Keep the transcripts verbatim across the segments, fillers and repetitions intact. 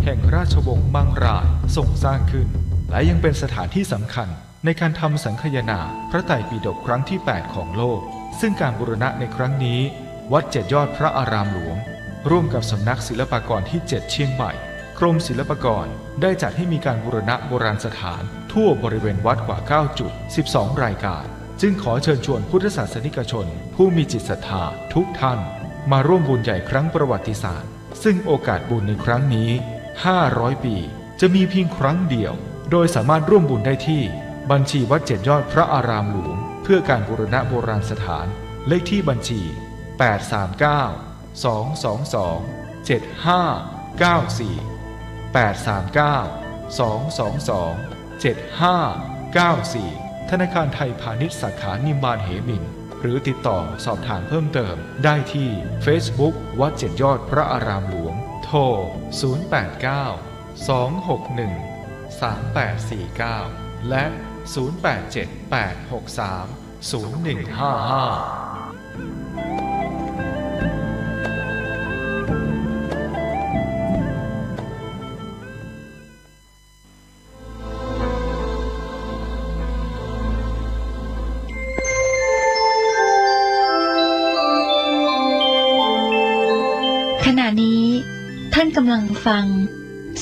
แห่งราชวงศ์มังรายทรงสร้างขึ้น และยังเป็นสถานที่สำคัญในการทำสังคายนาพระไตรปิฎกครั้งที่แปดของโลก ซึ่งการบูรณะในครั้งนี้ วัดเจ็ดยอดพระอารามหลวง ร่วมกับสำนักศิลปากรที่เจ็ดเชียงใหม่ กรมศิลปากรได้จัดให้มีการบูรณะโบราณสถานทั่วบริเวณวัดกว่าเก้าจุด สิบสองรายการ จึงขอเชิญชวนพุทธศาสนิกชนผู้มีจิตศรัทธาทุกท่าน มาร่วมบุญใหญ่ครั้งประวัติศาสตร์ ซึ่งโอกาสบุญในครั้งนี้ ห้าร้อยปี จะมีเพียงครั้งเดียว โดยสามารถร่วมบุญได้ที่บัญชีวัดเจ็ดยอดพระอารามหลวง เพื่อการบูรณะโบราณสถาน เลขที่บัญชี แปดสามเก้า สองสองสอง เจ็ดห้าเก้าสี่ แปดสามเก้า สองสองสอง เจ็ดห้าเก้าสี่ ธนาคารไทยพาณิชย์สาขานิมมานเหมิน หรือติดต่อสอบถามเพิ่มเติมได้ที่เฟซบุ๊กวัดเจ็ดยอดพระอารามหลวง โทร ศูนย์แปดเก้า สองหกหนึ่ง สามแปดสี่เก้า และ ศูนย์แปดเจ็ด แปดหกสาม ศูนย์หนึ่งห้าห้า ขณะนี้ท่านกำลังฟัง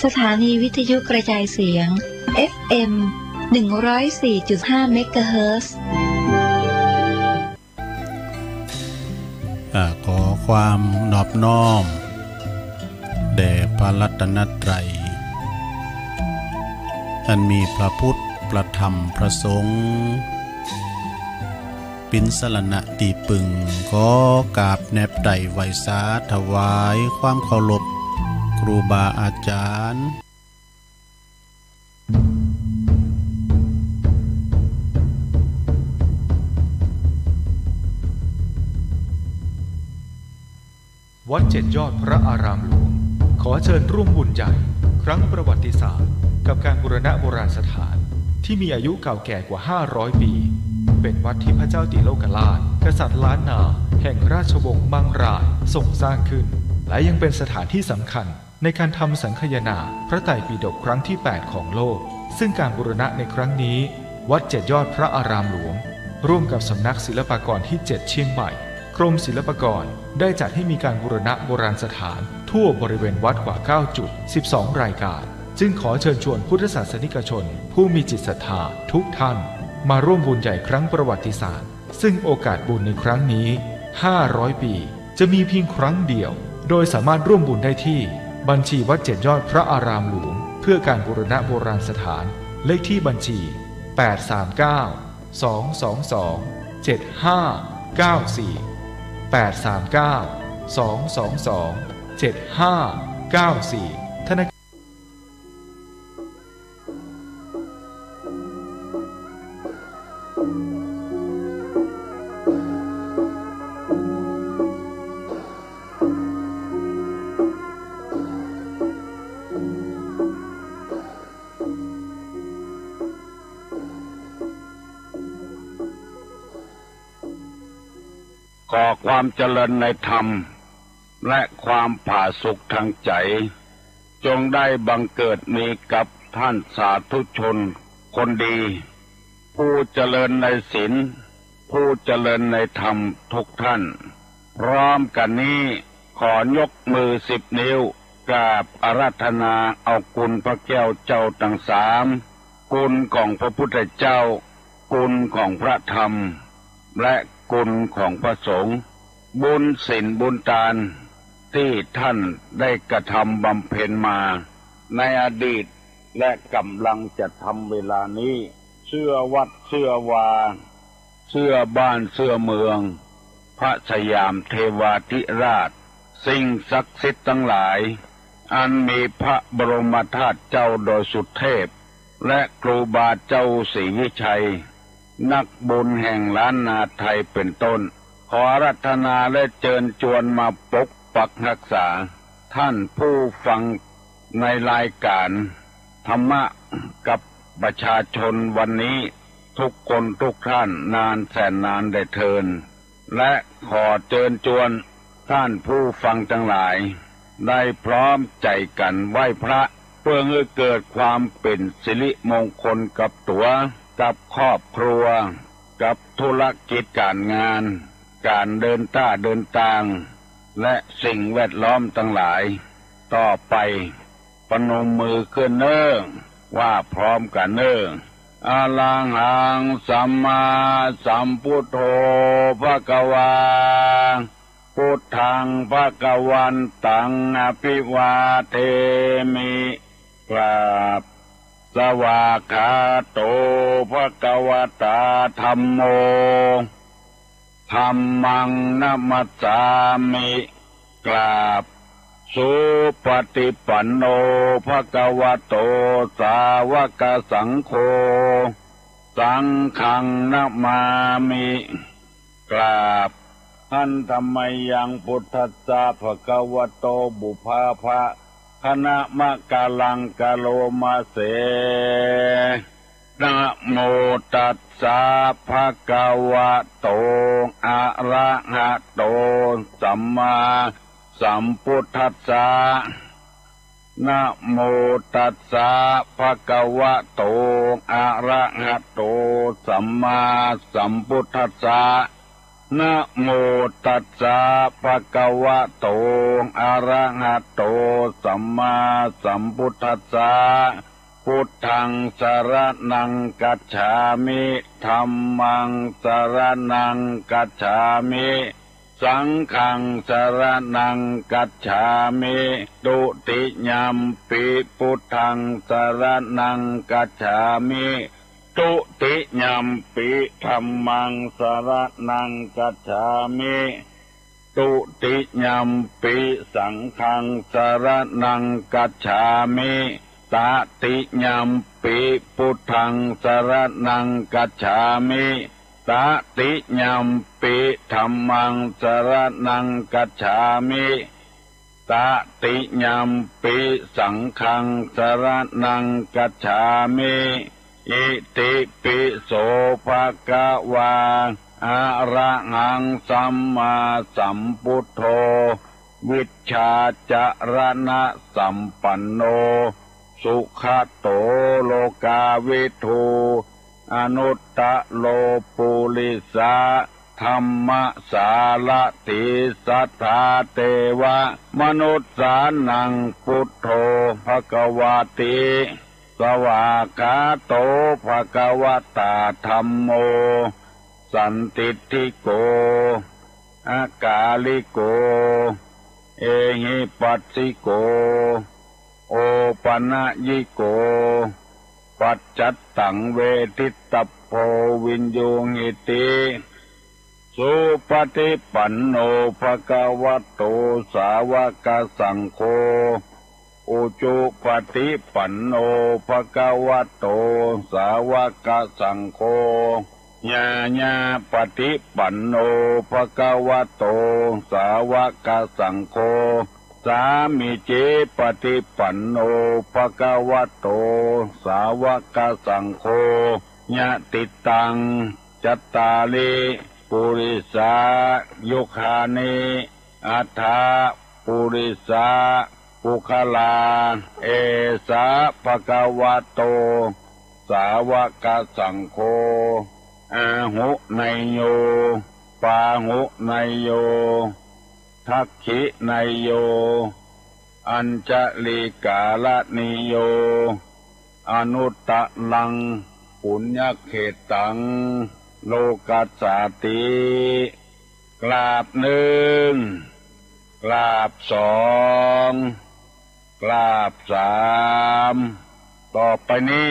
สถานีวิทยุกระจายเสียง เอฟเอ็ม หนึ่งร้อยสี่จุดห้าเมกะเฮิรตซ์ อ่า ขอความนอบน้อมแด่พระรัตนตรัย อันมีพระพุทธ พระธรรม พระสงฆ์ เป๋นสรณะตี้ปึง ขอกราบแนบไต่ไหว้สาถวายความเคารพครูบาอาจ๋ารย์ วัดเจ็ดยอดพระอารามหลวง ขอเชิญร่วมบุญใหญ่ครั้งประวัติศาสตร์ กับการบูรณะโบราณสถานที่มีอายุเก่าแก่กว่าห้าร้อยปี เป็นวัดที่พระเจ้าติโลกราช กษัตริย์ล้านนาแห่งราชวงศ์มังรายทรงสร้างขึ้น และยังเป็นสถานที่สำคัญ ในการทำสังคายนาพระไตรปิฎกครั้งที่แปดของโลก ซึ่งการบูรณะในครั้งนี้ วัดเจ็ดยอดพระอารามหลวง ร่วมกับสำนักศิลปากรที่เจ็ดเชียงใหม่ กรมศิลปากรได้จัดให้มีการบูรณะโบราณสถานทั่วบริเวณวัดกว่าเก้าจุด สิบสองรายการ จึงขอเชิญชวนพุทธศาสนิกชนผู้มีจิตศรัทธาทุกท่าน มาร่วมบุญใหญ่ครั้งประวัติศาสตร์ ซึ่งโอกาสบุญในครั้งนี้ ห้าร้อยปี จะมีเพียงครั้งเดียว โดยสามารถร่วมบุญได้ที่บัญชีวัดเจ็ดยอดพระอารามหลวง เพื่อการบูรณะโบราณสถาน เลขที่บัญชี แปดสามเก้า สองสองสอง เจ็ดห้าเก้าสี่ แปดสามเก้า สองสองสอง เจ็ดห้าเก้าสี่ ธนาคาร ขอความเจริญในธรรม และความผาสุกทางใจ๋ จงได้บังเกิดมีกับท่านสาธุชนคนดี ผู้เจริญในศีล ผู้เจริญในธรรมทุกท่าน พร้อมกั๋นนี้ ขอยกมือสิบนิ้ว กราบอาราธนาเอาคุณพระแก้วเจ้าตังสาม คุณของพระพุทธเจ้า คุณของพระธรรม และคุณของพระสงฆ์ บุญศีลบุญตาน ตี้ท่านได้กระทำบำเพ็ญมาในอดีต และก่ำลังจะทำเวลานี้ เสื้อวัดเสื้อวา เสื้อบ้านเสื้อเมือง พระสยามเทวาธิราช สิ่งศักดิ์สิทธิ์ตังหลาย อันมีพระบรมธาตุเจ้าดอยสุเทพ และครูบาเจ้าศรีวิชัย นักบุญแห่งล้านนาไทยเป็นต้น ขออาราธนาและเจิญจวนมาปกปักฮักษา ท่านผู้ฟังในรายการธรรมะกับประชาชนวันนี้ ทุกคนทุกท่านนานแสนนานได้เทอญ และขอเจิญจวนท่านผู้ฟังตังหลาย ได้พร้อมใจ๋กั๋นไหว้พระ เปื้อหื้อเกิดความเป๋นสิริมงคลกับตั๋ว กับครอบครัว กับธุรกิจก๋านงาน ก๋านเดินต้าเดินตาง และสิ่งแวดล้อมตังหลาย ต่อไป ประนมมือขึ้นเน้อ ว่าพร้อมกั๋นเน้อ Arahaṃ sammāsambuddho bhagavā, buddhaṃ bhagavan taṃ abhivādemi. กราบ Svākkhāto bhagavatā dhammo, dhammaṃ namassāmi. กราบ Supaṭipanno bhagavato sāvakasaṅgho, saṅghaṃ namāmi. กราบ Handa mayaṃ buddhassa bhagavato pubbabhāganamakāraṃ karoma se. Namo tassa bhagavato arahato sammāsambuddhassa. Namo tassa bhagavato arahato sammāsambuddhassa. Namo tassa bhagavato arahato sammāsambuddhassa. Buddhaṃ saraṇaṃ gacchāmi. Dhammaṃ saraṇaṃ gacchāmi. Saṅghaṃ saraṇaṃ gacchāmi. Dutiyampi buddhaṃ saraṇaṃ gacchāmi. Dutiyampi dhammaṃ saraṇaṃ gacchāmi. Dutiyampi saṅghaṃ saraṇaṃ gacchāmi. Tatiyampi buddhaṃ saraṇaṃ gacchāmi. Tatiyampi dhammaṃ saraṇaṃ gacchāmi. Tatiyampi saṅghaṃ saraṇaṃ gacchāmi. Itipi so bhagavā arahaṃ sammāsambuddho vijjācaraṇasampanno sugato lokavidū anuttaro purisadammasārathi satthā devamanussānaṃ buddho bhagavāti. Svākkhāto bhagavatā dhammo sandiṭṭhiko akāliko ehipassiko opanayiko paccattaṃ veditabbo viññūhīti. Supaṭipanno bhagavato sāvakasaṅgho, ujupaṭipanno bhagavato sāvakasaṅgho, ñāyapaṭipanno bhagavato sāvakasaṅgho, sāmīcipaṭipanno bhagavato sāvakasaṅgho, yadidaṃ cattāri purisayugāni aṭṭha purisapuggalā, esa bhagavato sāvakasaṅgho, āhuneyyo pāhuneyyo dakkhiṇeyyo añjalikaraṇīyo anuttaraṃ puññakkhettaṃ lokassāti. กราบหนึ่ง กราบสอง กราบสาม ต่อไปนี้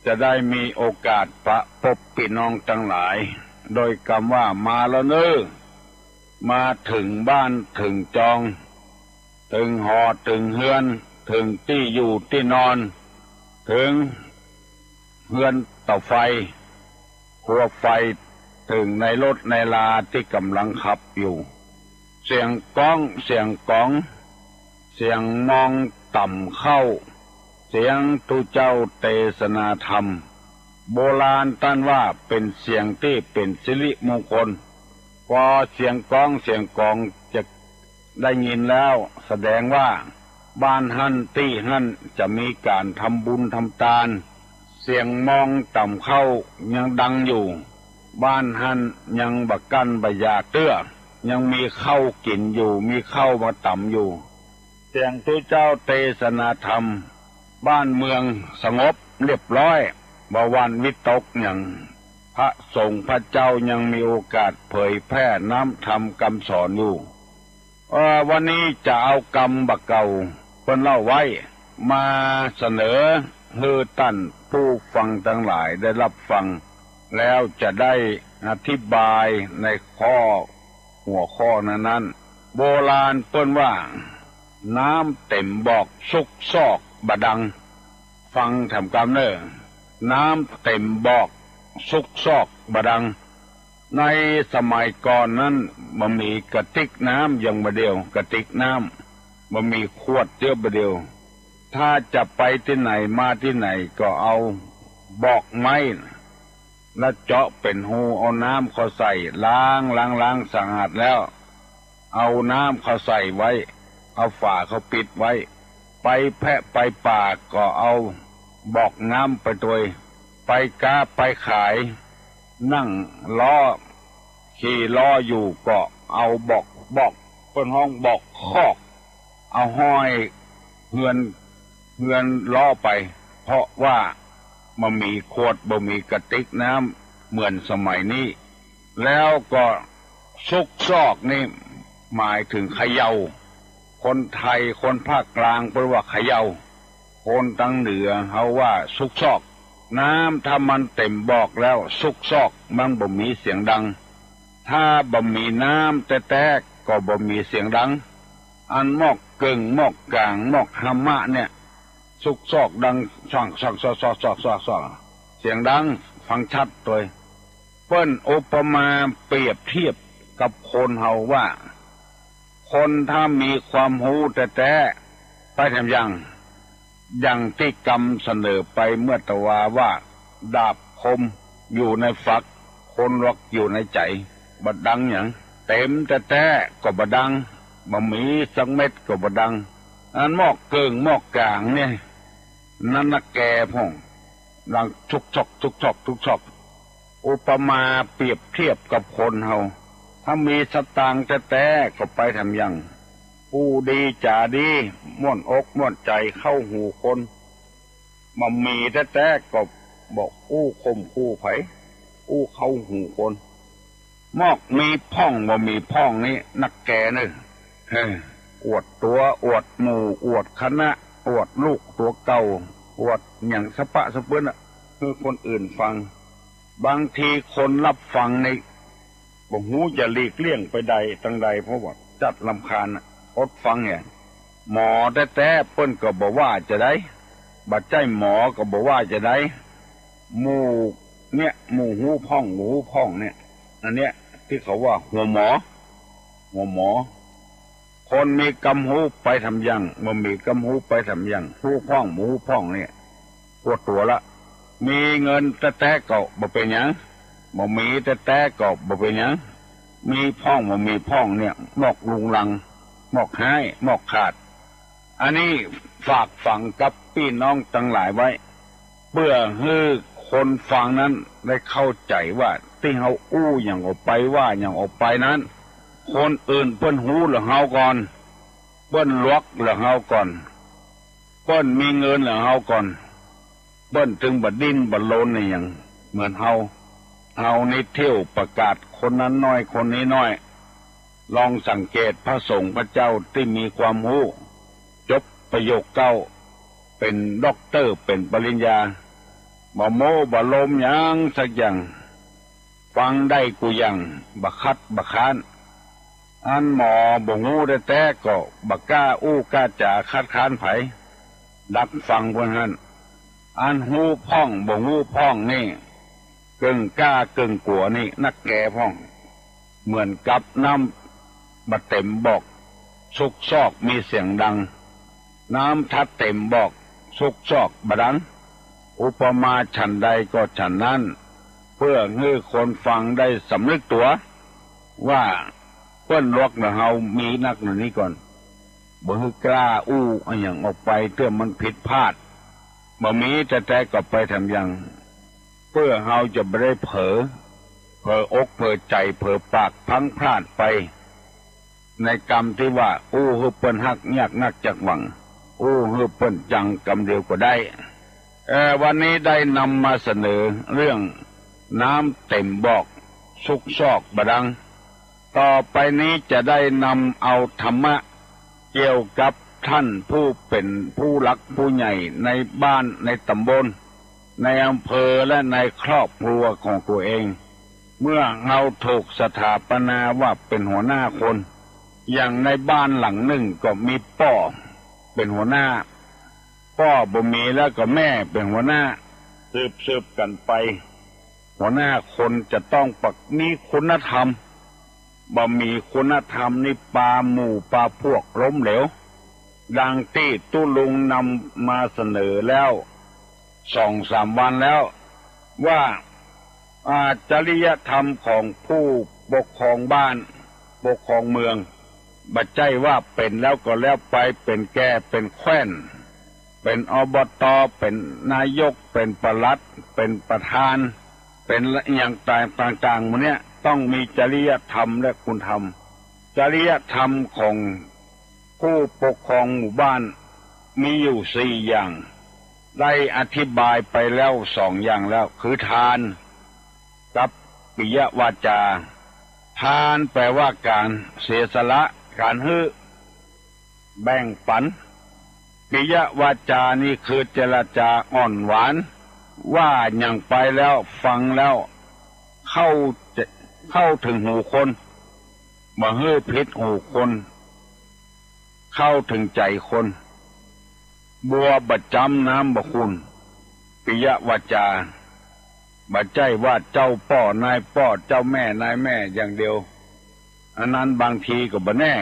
จะได้มีโอกาสปะปบปี้น้องตังหลาย โดยกำว่ามาแล้วเน้อ มาเถิงบ้านเถิงจอง เถิงหอเถิงเฮือน เถิงตี้อยู่ตี้นอน เถิงเฮือนเต๋าไฟ ครัวไฟ เถิงในรถในราตี้ก่ำลังขับอยู่ เสียงก๊อง เสียงก๋อง เสียงมองต่ำเข้า เสียงตุ๊เจ้าเตสนาธรรม โบราณต้านว่าเป๋นเสียงตี้เป๋นสิริมงคล ปอเสียงก๊องเสียงก๋องจะ ได้ยินแล้วแสดงว่าบ้านหั้นตี้หั้นจะมีก๋านทำบุญทำตาน เสียงมองต่ำเข้ายังดังอยู่ บ้านหั้นยังบ่กั้นบ่อยากเตื้อ ยังมีข้าวกิ๋นอยู่ มีข้าวมาต๋ำอยู่ เสียงตุ๊เจ้าเตสนาธรรม บ้านเมืองสงบเรียบร้อย บ่หวั่นวิตกหยัง พระสงฆ์พระเจ้ายังมีโอกาสเผยแผ่น้ำธรรมกำสอนอยู่ เอ่อ วันนี้จะเอากำบ่าเก่าเปิ้นเล่าไว้ มาเสนอหื้อต้านผู้ฟังตังหลายได้ฮับฟัง แล้วจะได้อธิบายในข้อ หัวข้อนั้นๆ โบราณเปิ้นว่า น้ำเต๋มบอกซุกซอกบ่ดัง ฟังแถมกำเน่อ น้ำเต๋มบอกซุกซอกบ่ดัง ในสมัยก่อนนั้นบ่มีกระติกน้ำอย่างบ่าเดี่ยว กระติกน้ำ บ่มีขวดเตื้อบ่าเดี่ยว ถ้าจะไปตี้ไหนมาตี้ไหนก็เอาบอกไม้ แล้วเจาะเป๋นฮู เอาน้ำเข้าใส่ ล้าง ล้าง ล้างสะอาดแล้ว เอาน้ำเข้าใส่ไว้ เอาฝาเข้าปิดไว้ ไปแพะไปป่าก็เอาบอกน้ำไปตวย ไปก๊าไปขาย นั่งล้อ ขี่ล้ออยู่ก็เอาบอก บอก เปิ้นฮ้องบอกคอก เอาห้อยเฮือน เฮือนล้อไป เพราะว่าบ่มีขวด บ่มีกระติกน้ำเหมือนสมัยนี้ แล้วก็ซุกซอกนี่หมายถึงเขย่า คนไทย คนภาคกลางเปิ้นว่าเขย่า คนตางเหนือเฮาว่าซุกซอก น้ำถ้ามันเต๋มบอกแล้วซุกซอก มันบ่มีเสียงดัง ถ้าบ่มีน้ำแต๊ๆ ก็บ่มีเสียงดัง อันหมอกเกิ่ง หมอกก๋าง หมอกฮามะเนี่ย ซุกซอกดัง ซ่อง ซ่อง ซ่อง เสียงดัง ฟังชัดตวย เปิ้นอุปมาเปรียบเทียบกับคนเฮาว่า คนถ้ามีความฮู้แต๊ๆ ไปแถมอย่าง อย่างตี้กำเสนอไปเมื่อตะวาว่า ดาบคมอยู่ในฝัก คนหลวกอยู่ในใจ๋ บ่ดังหยัง เต๋มแต๊ๆ ก็บ่ดัง บ่มีสักเม็ดก็บ่ดัง อันหมอกเกิ่งหมอกก๋างเนี่ย นั้นนักแก่พ่อง ดังซุกซอก ซุกซอก ซุกซอก อุปมาเปรียบเทียบกับคนเฮา ถ้ามีสตางค์แต๊ๆ ก็ไปแถมอย่าง อู้ดีจ๋าดี ม่วนอกม่วนใจ๋เข้าหูคน บ่มีแต๊ๆ ก็บ่อู้ข่มขู่ใผ อู้เข้าหูคน หมอกมีพ่องบ่มีพ่องนี่นักแก่เน่อ เฮ้อ อวดตั๋ว อวดหมู่ อวดคณะ อวดลูกตั๋วเก่า อวดหยังสะปะสะเปื้อนอะ หื้อคนอื่นฟัง บางทีคนฮับฟังนี่ บ่ฮู้จะหลีกเลี่ยงไปใดตางใด เพราะว่าจัดรำคาญน่ะ อดฟังแหง หมอแต๊ๆ เปิ้นก็บ่ว่าจะใด บ่ใจ้หมอก็บ่ว่าจะใด หมู่เนี่ย หมู่ฮู้พ่อง บ่ฮู้พ่องเนี่ย อันเนี้ยตี้เขาว่าหัวหมอ หัวหมอ คนมีกำฮู้ไปแถมอย่าง บ่มีกำฮู้ไปแถมอย่าง ฮู้พ่อง บ่ฮู้พ่องเนี่ย ปวดตั๋วละ มีเงินแต๊ๆ ก็บ่เป๋นหยัง บ่มีแต๊ๆ ก็บ่เป๋นหยัง มีพ่องบ่มีพ่องเนี่ย หมอกรุงรัง หมอกฮ้าย หมอกขาด อันนี้ฝากฝังกับปี้น้องตังหลายไว้ เปื้อหื้อคนฟังนั้นได้เข้าใจ๋ว่าตี้เฮาอู้หยังออกไป ว่าหยังออกไปนั้น คนอื่นเปิ้นฮู้เหลือเฮาก่อน เปิ้นหลวกเหลือเฮาก่อน เปิ้นมีเงินเหลือเฮาก่อน เปิ้นจึงบ่ดิ้นบ่รนอะหยังเหมือนเฮา เฮานี่เที่ยวประกาศคนนั้นน้อยคนนี้น้อย ลองสังเกตพระสงฆ์พระเจ้าตี้มีความฮู้ จบประโยคเก้า เป๋นด็อกเตอร์ เป๋นปริญญา บ่โม้บ่ลมหยังสักอย่าง ฟังได้กู้อย่าง บ่คัดบ่ค้าน อันหมอบ่ฮู้แต๊ๆ ก็บ่กล้าอู้กล้าจ๋าคัดค้านใผ ดักฟังเปิ้นหั้น อันฮู้พ่องบ่ฮู้พ่องนี่ เกิ่งกล้าเกิ่งกั๋วนี่นักแก่พ่อง เหมือนกับน้ำบ่เต๋มบอก ซุกซอกมีเสียงดัง น้ำถ้าเต๋มบอก ซุกซอกบ่ดัง อุปมาฉันใดก็ฉันนั้น เปื้อหื้อคนฟังได้สำนึกตั๋ว ว่า เปิ้นลวกเฮามีนักหนานี้ก่อน บ่หื้อกล้าอู้อะหยังออกไปเตื้อมันผิดพลาด บ่มีแต๊ๆ ก็ไปแถมยัง เปื้อเฮาจะบ่ได้เผลอ เผลออกเผลอใจ๋เผลอปากพลั้งพลาดไป ในกำตี้ว่าอู้หื้อเปิ้นฮักยากนักจักหวัง อู้หื้อเปิ้นจังกำเดียวก็ได้ เอ่อ วันนี้ได้นำมาเสนอเรื่องน้ำเต็มบอก ซุกซอกบ่ดัง ต่อไปนี้จะได้นำเอาธรรมะเกี่ยวกับท่านผู้เป๋นผู้หลักผู้ใหญ่ในบ้านในต๋ำบล ในอำเภอและในครอบครัวของตั๋วเอง เมื่อเฮาถูกสถาปนาว่าเป๋นหัวหน้าคน อย่างในบ้านหลังนึ่งก็มีป้อเป๋นหัวหน้า ป้อบ่มีแล้วก็แม่เป๋นหัวหน้า สืบๆ กั๋นไป หัวหน้าคนจะต้องปะ มีคุณธรรม บ่มีคุณธรรมนี่ปาหมู่ปาพวกล้มเหลว ดังตี้ตุ๊ลุงนำมาเสนอแล้วสองสามวันแล้ว ว่า อ่า จริยธรรมของผู้ปกครองบ้าน ปกครองเมือง บ่ใจ้ว่าเป๋นแล้วก็แล้วไป เป๋นแก่ เป๋นแคว้น เป๋น อบต. เป๋นนายก เป๋นปลัด เป๋นประธาน เป๋นอะหยังต่างๆ หมู่เนี้ย ต้องมีจริยธรรมและคุณธรรม จริยธรรมของผู้ปกครองหมู่บ้านมีอยู่สี่อย่าง ได้อธิบายไปแล้วสองอย่างแล้ว คือทานกับปิยวาจา ทานแปลว่าก๋านเสียสละ ก๋านหื้อ แบ่งปัน ปิยวาจานี่คือเจรจาอ่อนหวาน ว่าหยังไปแล้วฟังแล้วเข้า เข้าเถิงหูคน บ่หื้อผิดหูคน เข้าเถิงใจ๋คน บัวบ่จ๊ำน้ำบ่ขุ่น ปิยวาจา บ่ใจ้ว่าเจ้าป้อนายป้อ เจ้าแม่นายแม่อย่างเดียว อันนั้นบางทีก็บ่แน่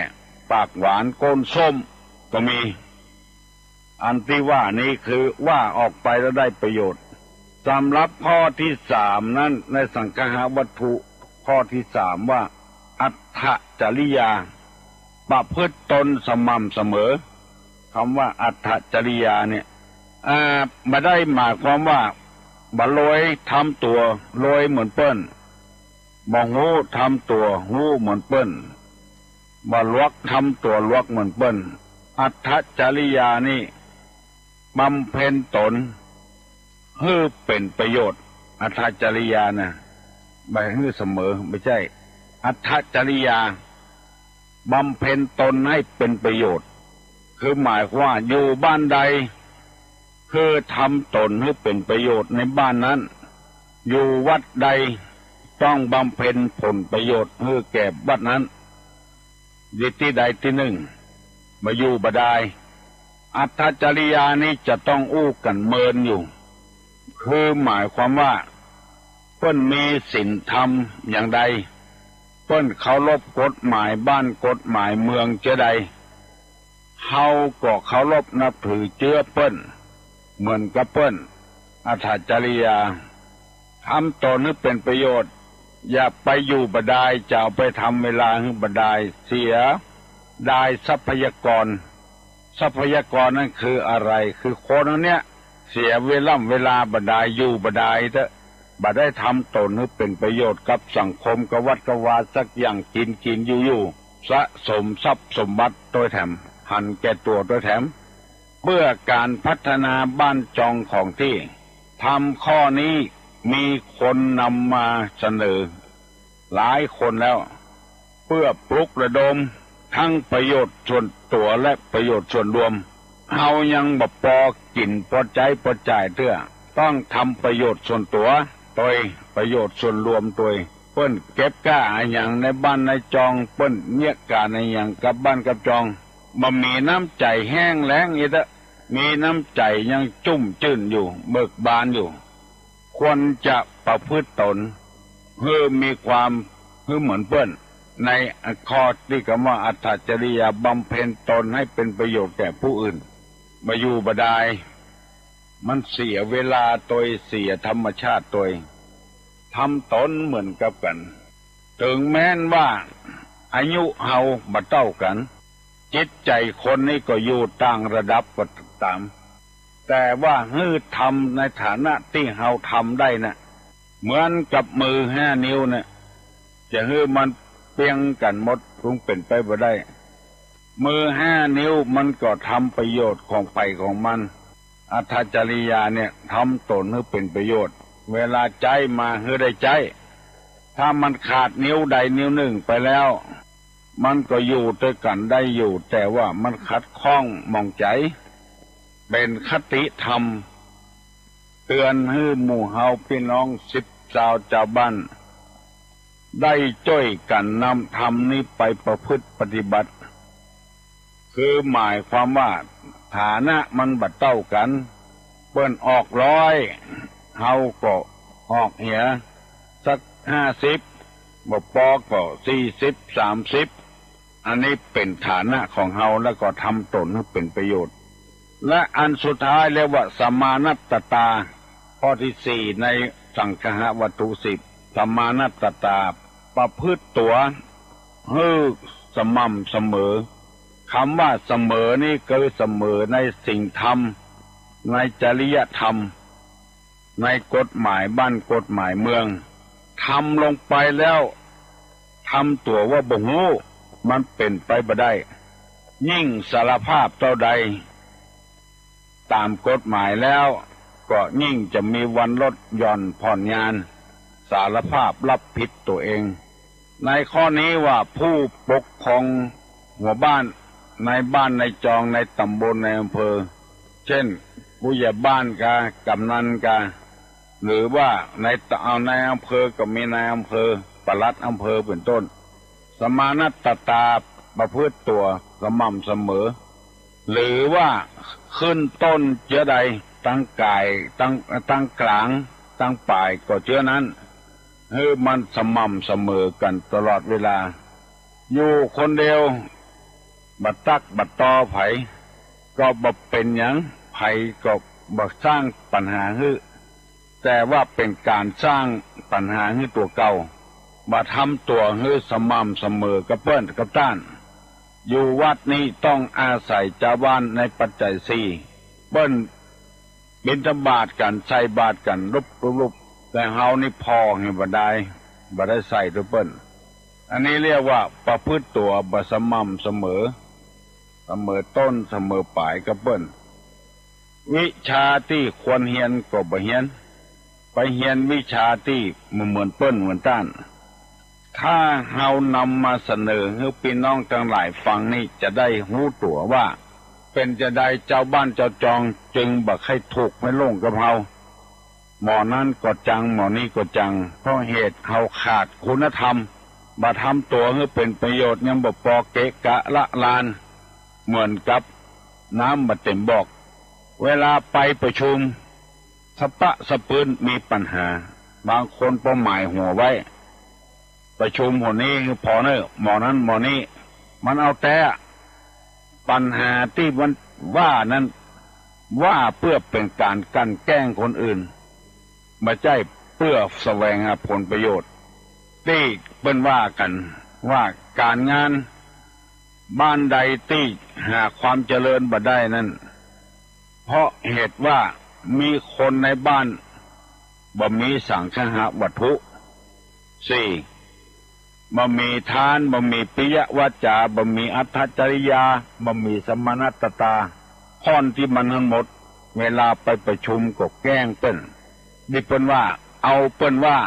ปากหวานก้นส้มก็มี อันตี้ว่านี้คือว่าออกไปแล้วได้ประโยชน์ สำหรับข้อตี้สามนั้น ในสังคหวัตถุข้อตี้สามว่า อัตถจริยา ประพฤติตนสม่ำเสมอ กำว่าอัตถจริยาเนี่ย อ่า บ่ได้หมายความว่าบ่รวยทำตั๋วรวยเหมือนเปิ้น บ่ฮู้ทำตั๋วฮู้เหมือนเปิ้น บ่หลวกทำตั๋วหลวกเหมือนเปิ้น อัตถจริยานี่บำเพ็ญตนหื้อเป๋นประโยชน์ อัตถจริยานะ บ่หื้อเสมอ บ่ใจ้ อัตถจริยา บำเพ็ญตนให้เป๋นประโยชน์ คือหมายความว่าอยู่บ้านใด คือทำตนหื้อเป๋นประโยชน์ในบ้านนั้น อยู่วัดใด ต้องบำเพ็ญผลประโยชน์หื้อแก่วัดนั้น อยู่ตี้ใดตี้นึ่ง บ่อยู่บ่ดาย อัตถจริยานี้จะต้องอู้กั๋นเมินอยู่ คือหมายความว่า เปิ้นมีศีลธรรมอย่างใด เปิ้นเคารพกฎหมายบ้านกฎหมายเมืองเจื้อใด เฮาก็เคารพนับถือเจื้อเปิ้น เหมือนกับเปิ้น อัตถจริยา ทำตนหื้อเป๋นประโยชน์ อย่าไปอยู่บ่ดาย จะเอาไปทำเวลาหื้อบ่ดาย เสียดายทรัพยากร ทรัพยากรนั้นคืออะไร คือคนอันเนี้ย เสียเวล่ำเวลาบ่ดาย อยู่บ่ดายเต๊อะ บ่ได้ทำตนหื้อเป๋นประโยชน์กับสังคม กับวัดกับวาสักอย่าง กิ๋นกิ๋นอยู่อยู่ สะสมทรัพย์สมบัติตวยแถม หันแก่ตั๋วตวยแถม เปื้อก๋านพัฒนาบ้านจองของตี้ ธรรมข้อนี้มีคนนำมาเสนอหลายคนแล้ว เปื้อปลุกระดมทั้งประโยชน์ส่วนตั๋วและประโยชน์ส่วนรวม เฮายังบ่ปอกิ๋นปอใจ๊ปอจ่ายเตื้อ ต้องทำประโยชน์ส่วนตั๋วตวย ประโยชน์ส่วนรวมตวย เปิ้นเก็บก้าอะหยังในบ้านในจอง เปิ้นเยียะก๋านอะหยังกับบ้านกับจอง บ่มีน้ำใจ๋แห้งแล้งอีกเต๊อะ มีน้ำใจ๋ยังจุ่มจื้นอยู่ เบิกบานอยู่ ควรจะประพฤติตนหื้อมีความหื้อเหมือนเปิ้น ในข้อตี้กำว่าอัตถจริยา บำเพ็ญตนให้เป็นประโยชน์แก่ผู้อื่น บ่อยู่บ่ดาย มันเสียเวลาตวย เสียธรรมชาติตวย ทำตนเหมือนกับกั๋น เถิงแม้นว่า อายุเฮาบ่เต้ากั๋น จิตใจ๋คนนี้ก็อยู่ต่างระดับกั๋นต๋าม แต่ว่าหื้อทำในฐานะตี้เฮาทำได้น่ะ เหมือนกับมือห้านิ้วเนี่ย จะหื้อมันเปียงกั๋นหมด คงเป๋นไปบ่ได้ มือห้านิ้วมันก็ทำประโยชน์ของใผของมัน อัตถจริยาเนี่ย ทำต๋นหื้อเป๋นประโยชน์ เวลาใจ๊มาหื้อได้ใจ๊ ถ้ามันขาดนิ้วใดนิ้วนึ่งไปแล้ว มันก็อยู่ตวยกั๋นได้อยู่ แต่ว่ามันขัดข้องหมองใจ๋ เป๋นคติธรรม เตือนหื้อหมู่เฮาปี้น้องสิทธิ์ซาวจาวบ้าน ได้จ้วยกั๋นนำธรรมนี้ไปประพฤติปฏิบัติ คือหมายความว่าฐานะมันบ่เต้ากั๋น เปิ้นออกร้อย เฮาก็ออกเหียสักห้าสิบ บ่ปอก็สี่สิบ สามสิบ อันนี้เป๋นฐานะของเฮา แล้วก็ทำต๋นหื้อเป๋นประโยชน์ และอันสุดท้ายเรียกว่าสมานัตตา ข้อตี้สี่ในสังคหวัตถุสิบ สมานัตตา ประพฤติตั๋วหื้อสม่ำเสมอ กำว่าเสมอนี้คือเสมอในศีลธรรม ในจริยธรรม ในกฎหมายบ้านกฎหมายเมือง ทำลงไปแล้ว ทำตั๋วว่าบ่ฮู้ มันเป๋นไปบ่ได้ ยิ่งสารภาพเต้าใด ต๋ามกฎหมายแล้ว ก็ยิ่งจะมีวันลดหย่อนผ่อนญาณ สารภาพรับผิดตั๋วเอง ในข้อนี้ว่าผู้ปกครองหัวบ้าน ในบ้านในจอง ในต๋ำบล ในอำเภอ เจ้น ผู้ใหญ่บ้านกา ก๋ำนันกา หรือว่าในต๋ำ เอานายอำเภอก็มีนายอำเภอ ปลัดอำเภอเป๋นต้น สมานัตตา ประพฤติตั๋วสม่ำเสมอ หรือว่าขึ้นต้นเจื้อใด ตังก๋าย ตัง ตังก๋าง ตังป๋ายก็เจื้อนั้น หื้อมันสม่ำเสมอกั๋นตลอดเวลา อยู่คนเดียว บ่ตั๊กบ่ตอใผ ก็บ่เป๋นหยัง ใผก็บ่สร้างปัญหาหื้อ แต่ว่าเป๋นก๋านสร้างปัญหาหื้อตั๋วเก่า บ่ทำตั๋วหื้อสม่ำเสมอกับเปิ้นกับต้าน อยู่วัดนี้ต้องอาศัยจาวบ้านในปัจจัยสี่ เปิ้นบิณฑบาตกั๋น ใส่บาตรกั๋น ลุบลุบลุบ แต่เฮานี่ผ่อหื้อบ่ได้ บ่ได้ใส่ตวยเปิ้น อันนี้เรียกว่าประพฤติตั๋วบ่สม่ำเสมอ เสมอต้นเสมอป๋ายกับเปิ้น วิชาตี้ควรเฮียนก็บ่เฮียน ไปเฮียนวิชาตี้บ่เหมือนเปิ้นเหมือนต้าน ถ้าเฮานำมาเสนอหื้อปี้น้องตังหลายฟังนี้จะได้ฮู้ตั๋วว่า เป๋นจาใดจาวบ้านจาวจองจึงบ่ใค่ถูกไม่ลงกับเฮา หมอนั้นก็จัง หมอนี้ก็จัง เพราะเหตุเฮาขาดคุณธรรม บ่ทำตั๋วหื้อเป๋นประโยชน์ ยังบ่ปอเกะกะละลาน เหมือนกับน้ำบ่เต๋มบอก เวลาไปประชุม สะปะสะปืนมีปัญหา บางคนปอหมายหัวไว้ ประชุมหนนี้ผ่อเน่อ หมอนั้นหมอนี้ มันเอาแต๊ ปัญหาตี้มันว่านั้น ว่าเปื้อเป๋นก๋านกลั่นแกล้งคนอื่น บ่ใจ้เปื้อแสวงหาผลประโยชน์ ตี้เปิ้นว่ากั๋นว่าก๋านงาน บ้านใดตี้หาความเจริญบ่ได้นั้น เพราะเหตุว่ามีคนในบ้านบ่มีสังคหวัตถุ สี่ บ่มีทาน บ่มีปิยวาจา บ่มีอัตถจริยา บ่มีสมานัตตา ข้อตี้มันหั้นหมด เวลาไปประชุมก็แกล้งเปิ้น นี่เปิ้นว่าเอาเปิ้นว่า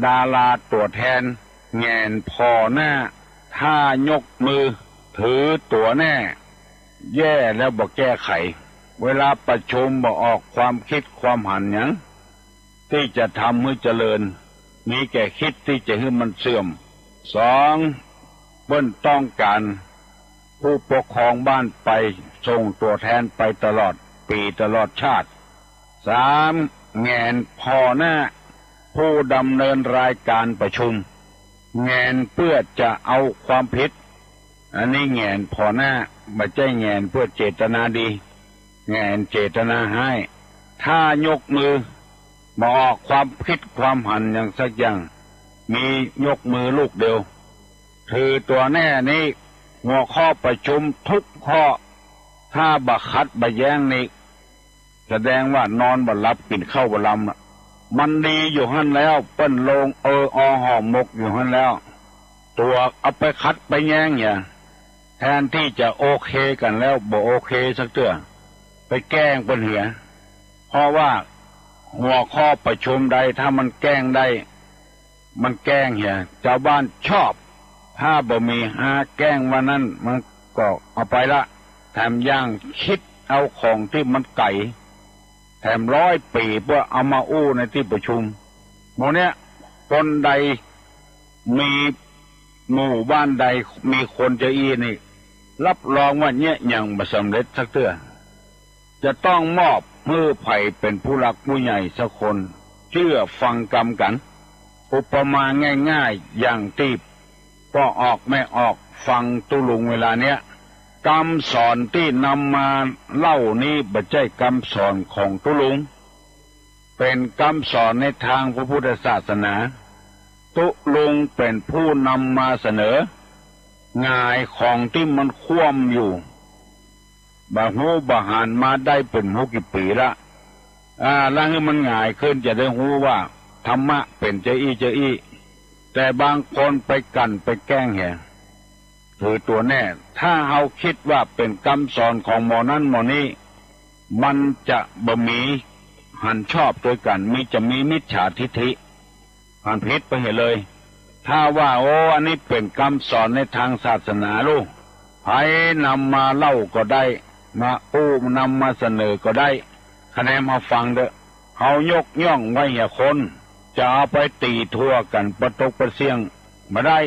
ดาราตั๋วแทน แหงนผ่อหน้า ถ้ายกมือถือตั๋วแน่ แย่แล้วบ่แก้ไข เวลาประชุมบ่ออกความคิดความหันหยัง ตี้จะทำหื้อเจริญ มีแก่คิดตี้จะหื้อมันเสื่อม สอง เปิ้นต้องก๋านผู้ปกครองบ้านไป ส่งตั๋วแทนไปตลอดปี๋ตลอดชาติ สาม แหงนผ่อหน้าผู้ดำเนินรายก๋านประชุม แหงนเปื้อจะเอาความผิด อันนี้แหงนผ่อหน้า บ่ใจ้แหงนเปื้อเจตนาดี แหงนเจตนาฮ้าย ถ้ายกมือบ่ออกความคิดความหันหยังสักอย่าง มียกมือลูกเดียว ถือตั๋วแน่นี่ หัวข้อประชุมทุกข้อ ถ้าบ่ขัดบ่แย้งนี่ แสดงว่านอนบ่หลับ กิ๋นข้าวบ่ลำละ มันดีอยู่หั้นแล้ว เปิ้นลงเออออห่อหมกอยู่หั้นแล้ว ตั๋วเอาไปขัดไปแย้งเหีย แทนตี้จะโอเคกั๋นแล้ว บ่โอเคสักเตื้อ ไปแก้งเปิ้นเหีย เพราะว่าหัวข้อประชุมใดถ้ามันแก้งได้ มันแก้งเหีย จาวบ้านชอบ ถ้าบ่มีหาแก้งว่านั้น มันก็เอาไปละ แถมยังกึ๊ดเอาของตี้มันไก๋ แถมร้อยปี๋เปื้อเอามาอู้ในตี้ประชุม หมู่เนี้ย คนใดมี หมู่บ้านใดมีคนจาอี้นี่ รับรองว่าเยียะหยังบ่สำเร็จสักเตื้อ จะต้องมอบหื้อใผเป๋นผู้หลักผู้ใหญ่สักคน เจื้อฟังกำกั๋น อุปมาง่ายๆ อย่างตี้ป้อออกแม่ออกฟังตุ๊ลุงเวลาเนี้ย กำสอนตี้นำมาเล่านี้บ่ใจ้กำสอนของตุ๊ลุง เป๋นกำสอนในตางพระพุทธศาสนา ตุ๊ลุงเป๋นผู้นำมาเสนอ หงายของตี้มันคว่ำอยู่ บ่ฮู้บ่หันมาได้เป๋นฮู้กี่ปี๋ละ อ่า แล้วหื้อมันหงายขึ้นจะได้ฮู้ว่าธรรมะเป๋นจาอี้จาอี้ แต่บางคนไปกั๋นไปแก้งเหีย ถือตั๋วแน่ ถ้าเฮากึ๊ดว่าเป๋นกำสอนของหมอนั้นหมอนี้ มันจะบ่มีหันชอบตวยกั๋น มี จะมีมิจฉาทิฏฐิ หันผิดไปเหียเลย ถ้าว่า โอ้ อันนี้เป๋นกำสอนในตางศาสนาลูก ใผนำมาเล่าก็ได้ มาอู้ นำมาเสนอก็ได้ คะแนนมาฟังเต๊อะ เฮายกย่องไว้เหียคน จะเอาไปตี๋ทั่วกั๋นปะตกปะเสี้ยงบ่ได้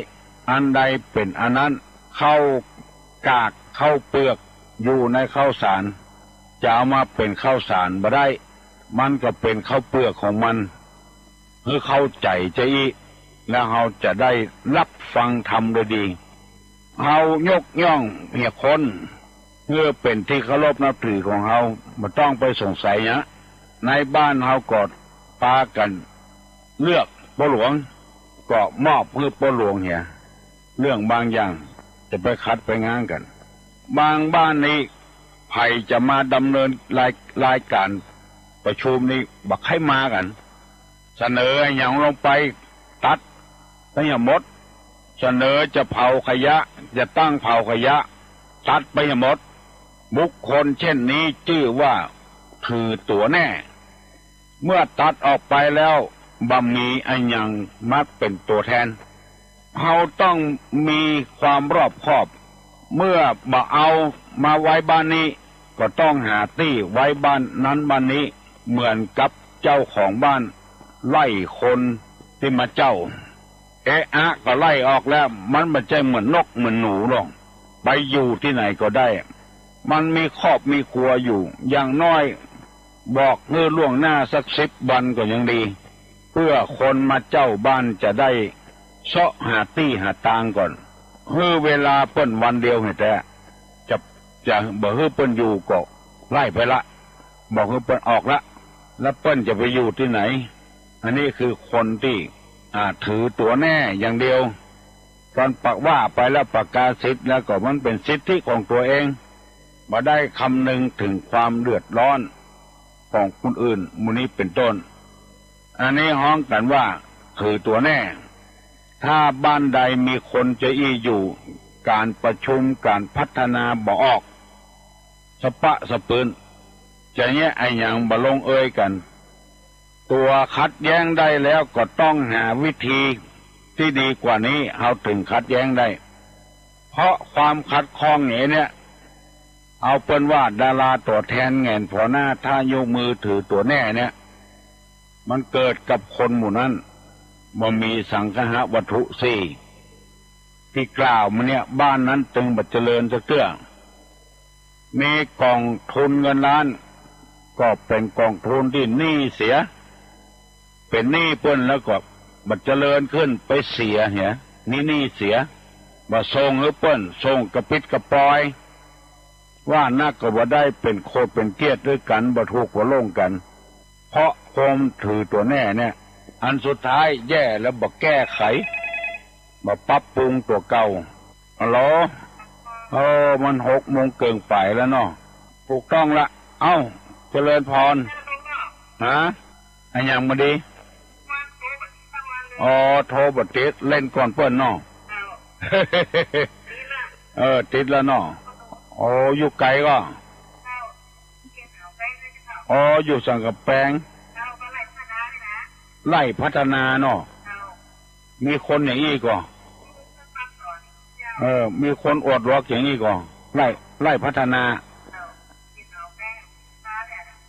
อันใดเป๋นอันนั้น ข้าวกากข้าวเปือกอยู่ในข้าวสาร จะเอามาเป๋นข้าวสารบ่ได้ มันก็เป๋นข้าวเปือกของมัน หื้อเข้าใจ๋จาอี้ แล้วเฮาจะได้รับฟังธรรมโดยดี เฮายกย่องเหียคน หื้อเป๋นตี้เคารพนับถือของเฮา บ่ต้องไปสงสัยเหีย ในบ้านเฮาก็ปากั๋นเลือกป้อหลวง ก็มอบหื้อป้อหลวงเหีย เรื่องบางอย่างจะไปขัดไปง้างกั๋น บางบ้านนี่ ใผจะมาดำเนินราย รายก๋านประชุมนี่ บ่ใค่มากั๋น เสนออะหยังลงไป ตัดไปเหียหมด เสนอจะเผาขยะ จะตั้งเผาขยะ ตัดไปเหียหมด บุคคลเช่นนี้จื้อว่าถือตั๋วแน่ เมื่อตัดออกไปแล้ว บ่มีอะหยังมาเป๋นตั๋วแทน เฮาต้องมีความรอบคอบ เมื่อบ่เอามาไว้บ้านนี้ ก็ต้องหาตี้ไว้บ้านนั้นบ้านนี้ เหมือนกับเจ้าของบ้านไล่คนตี้มาเจ้า เอะอะก็ไล่ออกแล้ว มันบ่ใจ้เหมือนนกเหมือนหนูหรอก ไปอยู่ตี้ไหนก็ได้ มันมีครอบมีครัวอยู่ อย่างน้อยบอกหื้อล่วงหน้าสักสิบวันก็ยังดี เปื้อคนมาเจ้าบ้านจะได้เซาะหาตี้หาตางก่อน หื้อเวลาเปิ้นวันเดียวแต๊ๆ จะ จะบ่หื้อเปิ้นอยู่ก็ไล่ไปละ บ่หื้อเปิ้นออกละ แล้วเปิ้นจะไปอยู่ตี้ไหน อันนี้คือคนตี้ อ่า ถือตั๋วแน่อย่างเดียว ตอนปากว่าไปแล้ว ประกาศสิทธิ์แล้วก็มันเป๋นสิทธิของตั๋วเอง บ่ได้คำนึงเถิงความเดือดร้อนของคนอื่น หมู่นี้เป๋นต้น อันนี้ฮ้องกั๋นว่าถือตั๋วแน่ ถ้าบ้านใดมีคนจาอี้อยู่ ก๋านประชุมก๋านพัฒนาบ่ออก สะปะสะปืน จะเยียะอะหยังบ่ลงเอยกั๋น ตั๋วขัดแย้งได้แล้วก็ต้องหาวิธีตี้ดีกว่านี้ เฮาเถิงขัดแย้งได้ เพราะความขัดข้องอย่างเนี้ย เอาเปิ้นว่าดาราตั๋วแทนแหงนผ่อหน้า ถ้ายกมือถือตั๋วแน่เนี่ย มันเกิดกับคนหมู่นั้น บ่มีสังคหวัตถุสี่ ตี้กล่าวมาเนี่ย บ้านนั้นตึงบ่เจริญสักเตื้อ มีก๋องทุนเงินล้าน ก็เป๋นก๋องทุนตี้หนี้เสีย เป๋นหนี้เปิ้นแล้วก็บ่เจริญขึ้น ไปเสียเหีย หนี้หนี้เสีย บ่ส่งหื้อเปิ้น ส่งกระปิดกระปอย ว่านักก็บ่ได้ เป๋นโขดเป๋นเกี้ยดตวยกั๋น บ่ถูกบ่ลงกั๋น เพราะความถือตั๋วแน่เนี่ย อันสุดท้ายแย่แล้วบ่แก้ไข บ่ปรับปรุงตั๋วเก่า ฮัลโหล เออ มันหกโมงเกิ่งไปแล้วเนาะ ถูกต้องละ เอ้า เจริญพร ฮะ อะหยังบ่ดี อ๋อ โทรบ่ติด เล่นก่อนเปิ้นเนาะ เออ ติดแล้วเนาะ โอ้ อยู่ไกลก่อ อ๋อ อยู่สันกำแปง ไล่พัฒนาเนาะ มีคนอย่างอี้ก่อ เออ มีคนอวดหลวกอย่างอี้ก่อ ไล่ ไล่พัฒนา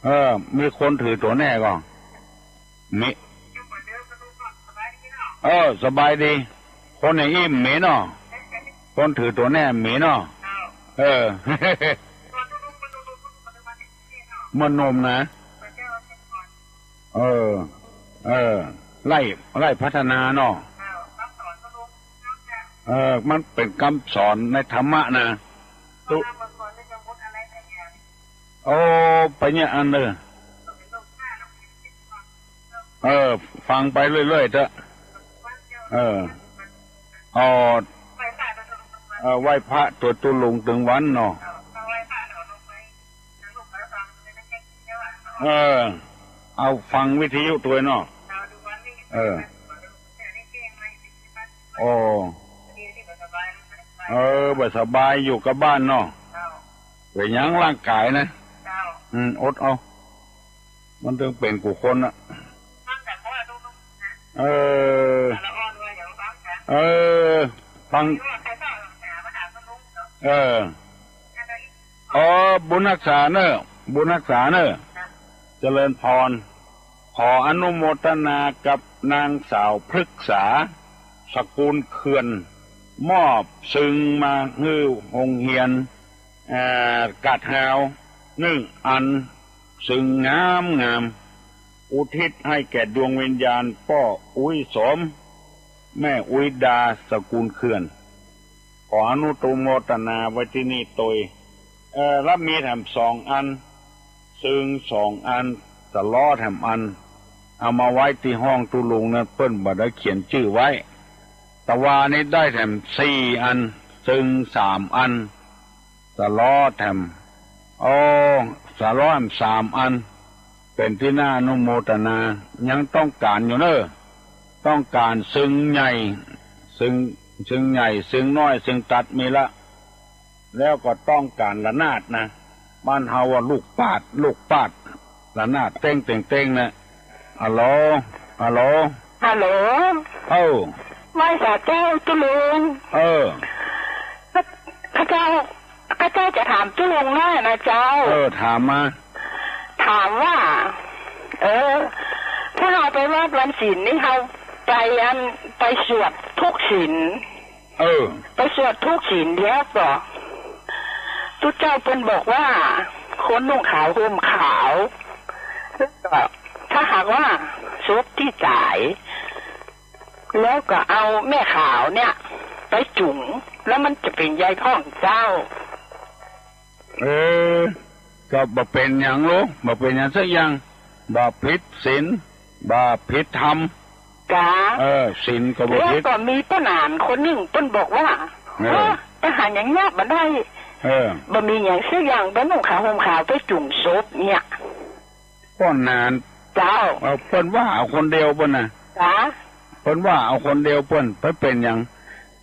เออ มีคนถือตั๋วแน่ก่อ มี เออ สบายดี คนอย่างอี้เหม็นเนาะ คนถือตั๋วแน่เหม็นเนาะ เออ เมื่อหนุ่มนะ เออ เออ ไล่ ไล่พัฒนาเนาะ เออ มันเป๋นกำสอนในธรรมะนะ ตุ โอ้ ไปเนี่ยอันเนอะ เออ ฟังไปเรื่อยๆ เถอะ เออ อ๋อ เออ ไหว้พระตรวจตุ๊ลุงตึงวันเนาะ เออ เอาฟังวิทยุตวยเนาะ เออ โอ้ เออ บ่สบายอยู่กับบ้านเนาะ เป๋นหยังร่างก๋ายนะ อืม อดเอา มันตึงเป๋นกู้คนน่ะ เออ เออ ฟัง เออ อ๋อ บุญฮักษาเน่อ บุญฮักษาเน่อ เจริญพร ขออนุโมทนากับนางสาวพฤกษา สกุลเขื่อน มอบซึ่งมาหื้อโฮงเฮียน เอ่อ กาดฮาว นึ่งอัน ซึ่งงามงาม อุทิศให้แก่ดวงวิญญาณป้ออุ๊ยสม แม่อุ๊ยดา สกุลเขื่อน ขออนุโมทนาไว้ตี้นี่ตวย เอ่อ แล้วมีแถมสองอัน ซึ่งสองอัน สะล้อแถมอัน เอามาไว้ตี้ห้องตุ๊ลุงนั้น เปิ้นบ่ได้เขียนจื้อไว้ ตะวานี้ได้แถมสี่อัน ซึ่งสามอัน สะล้อแถม โอ้ สะล้อแถมสามอัน เป๋นตี้น่าอนุโมทนา ยังต้องก๋านอยู่เน่อ ต้องก๋านซึ่งใหญ่ ซึ่ง ซึ่งใหญ่ ซึ่งน้อย ซึ่งตัดมีละ แล้วก็ต้องก๋านระนาดนะ บ้านเฮาว่าลูกปาด ลูกปาด ระนาดเต้งเต้งเต้งนะ ฮัลโหล ฮัลโหล ฮัลโหล เอ้า ไหว้สาเจ้าตุ๊ลุง เออ ข้า ข้าเจ้า ข้าเจ้าจะถามตุ๊ลุงหน้อยนะเจ้า เออ ถามมา ถามว่า เออ ถ้าเฮาไปวัดวันศีลนี่ เฮาไปอัน ไปสวดทุกศีล เออ ไปสวดทุกศีลแล้วก็ ตุ๊เจ้าเปิ้นบอกว่า คนนุ่งขาวห่มขาว แล้วก็ถ้าหากว่าศพตี้ต๋าย แล้วก็เอาแม่ขาวเนี่ย ไปจุ่ง แล้วมันจะเป๋นใยพ่องเจ้า เออ ก็บ่เป๋นหยังลูก บ่เป๋นหยังสักอย่าง บ่ผิดศีล บ่ผิดธรรม กา เออ ศีลก็บ่ผิด แล้วก็มีป้อหนานคนนึ่ง เปิ้นบอกว่า เออ เออ ไปหาหยังยากบ่ได้ เออ บ่มีหยังสักอย่าง ไปนุ่งขาวห่มขาว ไปจุ่งศพเนี่ย ป้อหนาน เจ้า เออ เปิ้นว่าเอาคนเดียวเปิ้นน่ะ กา เปิ้นว่าเอาคนเดียวเปิ้น ไปเป๋นหยัง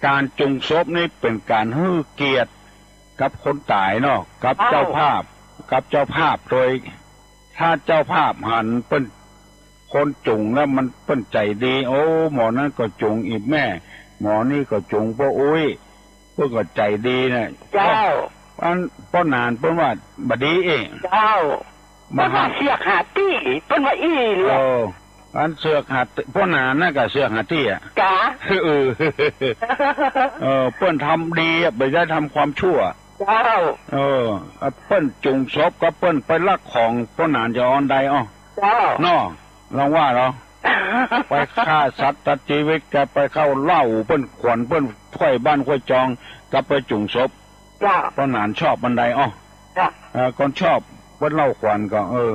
ก๋านจุ่งศพนี่เป๋นก๋านหื้อเกียรติกับคนต๋ายเนาะ กับ เจ้า เจ้าภาพ กับเจ้าภาพโดย ถ้าเจ้าภาพหันเปิ้น คนจุ่งแล้วมันเปิ้นใจ๋ดี โอ้ หมอนั้นก็จุ่งอีแม่ หมอนี้ก็จุ่งป้ออุ๊ย เปิ้นก็ใจ๋ดีนะ เจ้า อันป้อหนานเปิ้นว่าบ่ดีเอง เจ้า บ่ เปิ้นว่าเสียกหาตี้ เปิ้นว่าอี้แหละ เออ อันเสียกหาตี้ ป้อหนานนั่นก็เสียกหาตี้อะ กา เออ เออ เปิ้นทำดีอะ บ่ได้ทำความชั่ว เจ้า เออ เปิ้นจุ่งศพก็เปิ้นไปลักของ ป้อหนานจะออนใดอ้อ เจ้า เนาะ ลองว่าเนาะ ไปฆ่าสัตว์ตัดจีวิต ก็ไปเข้าเหล้า เปิ้นขวัญ เปิ้นถ้วยบ้านถ้วยจอง ก็ไปจุ่งศพ เจ้า ป้อหนานชอบอันใดอ้อ เจ้า เออ คนชอบเปิ้นเหล้าขวัญก็ เออ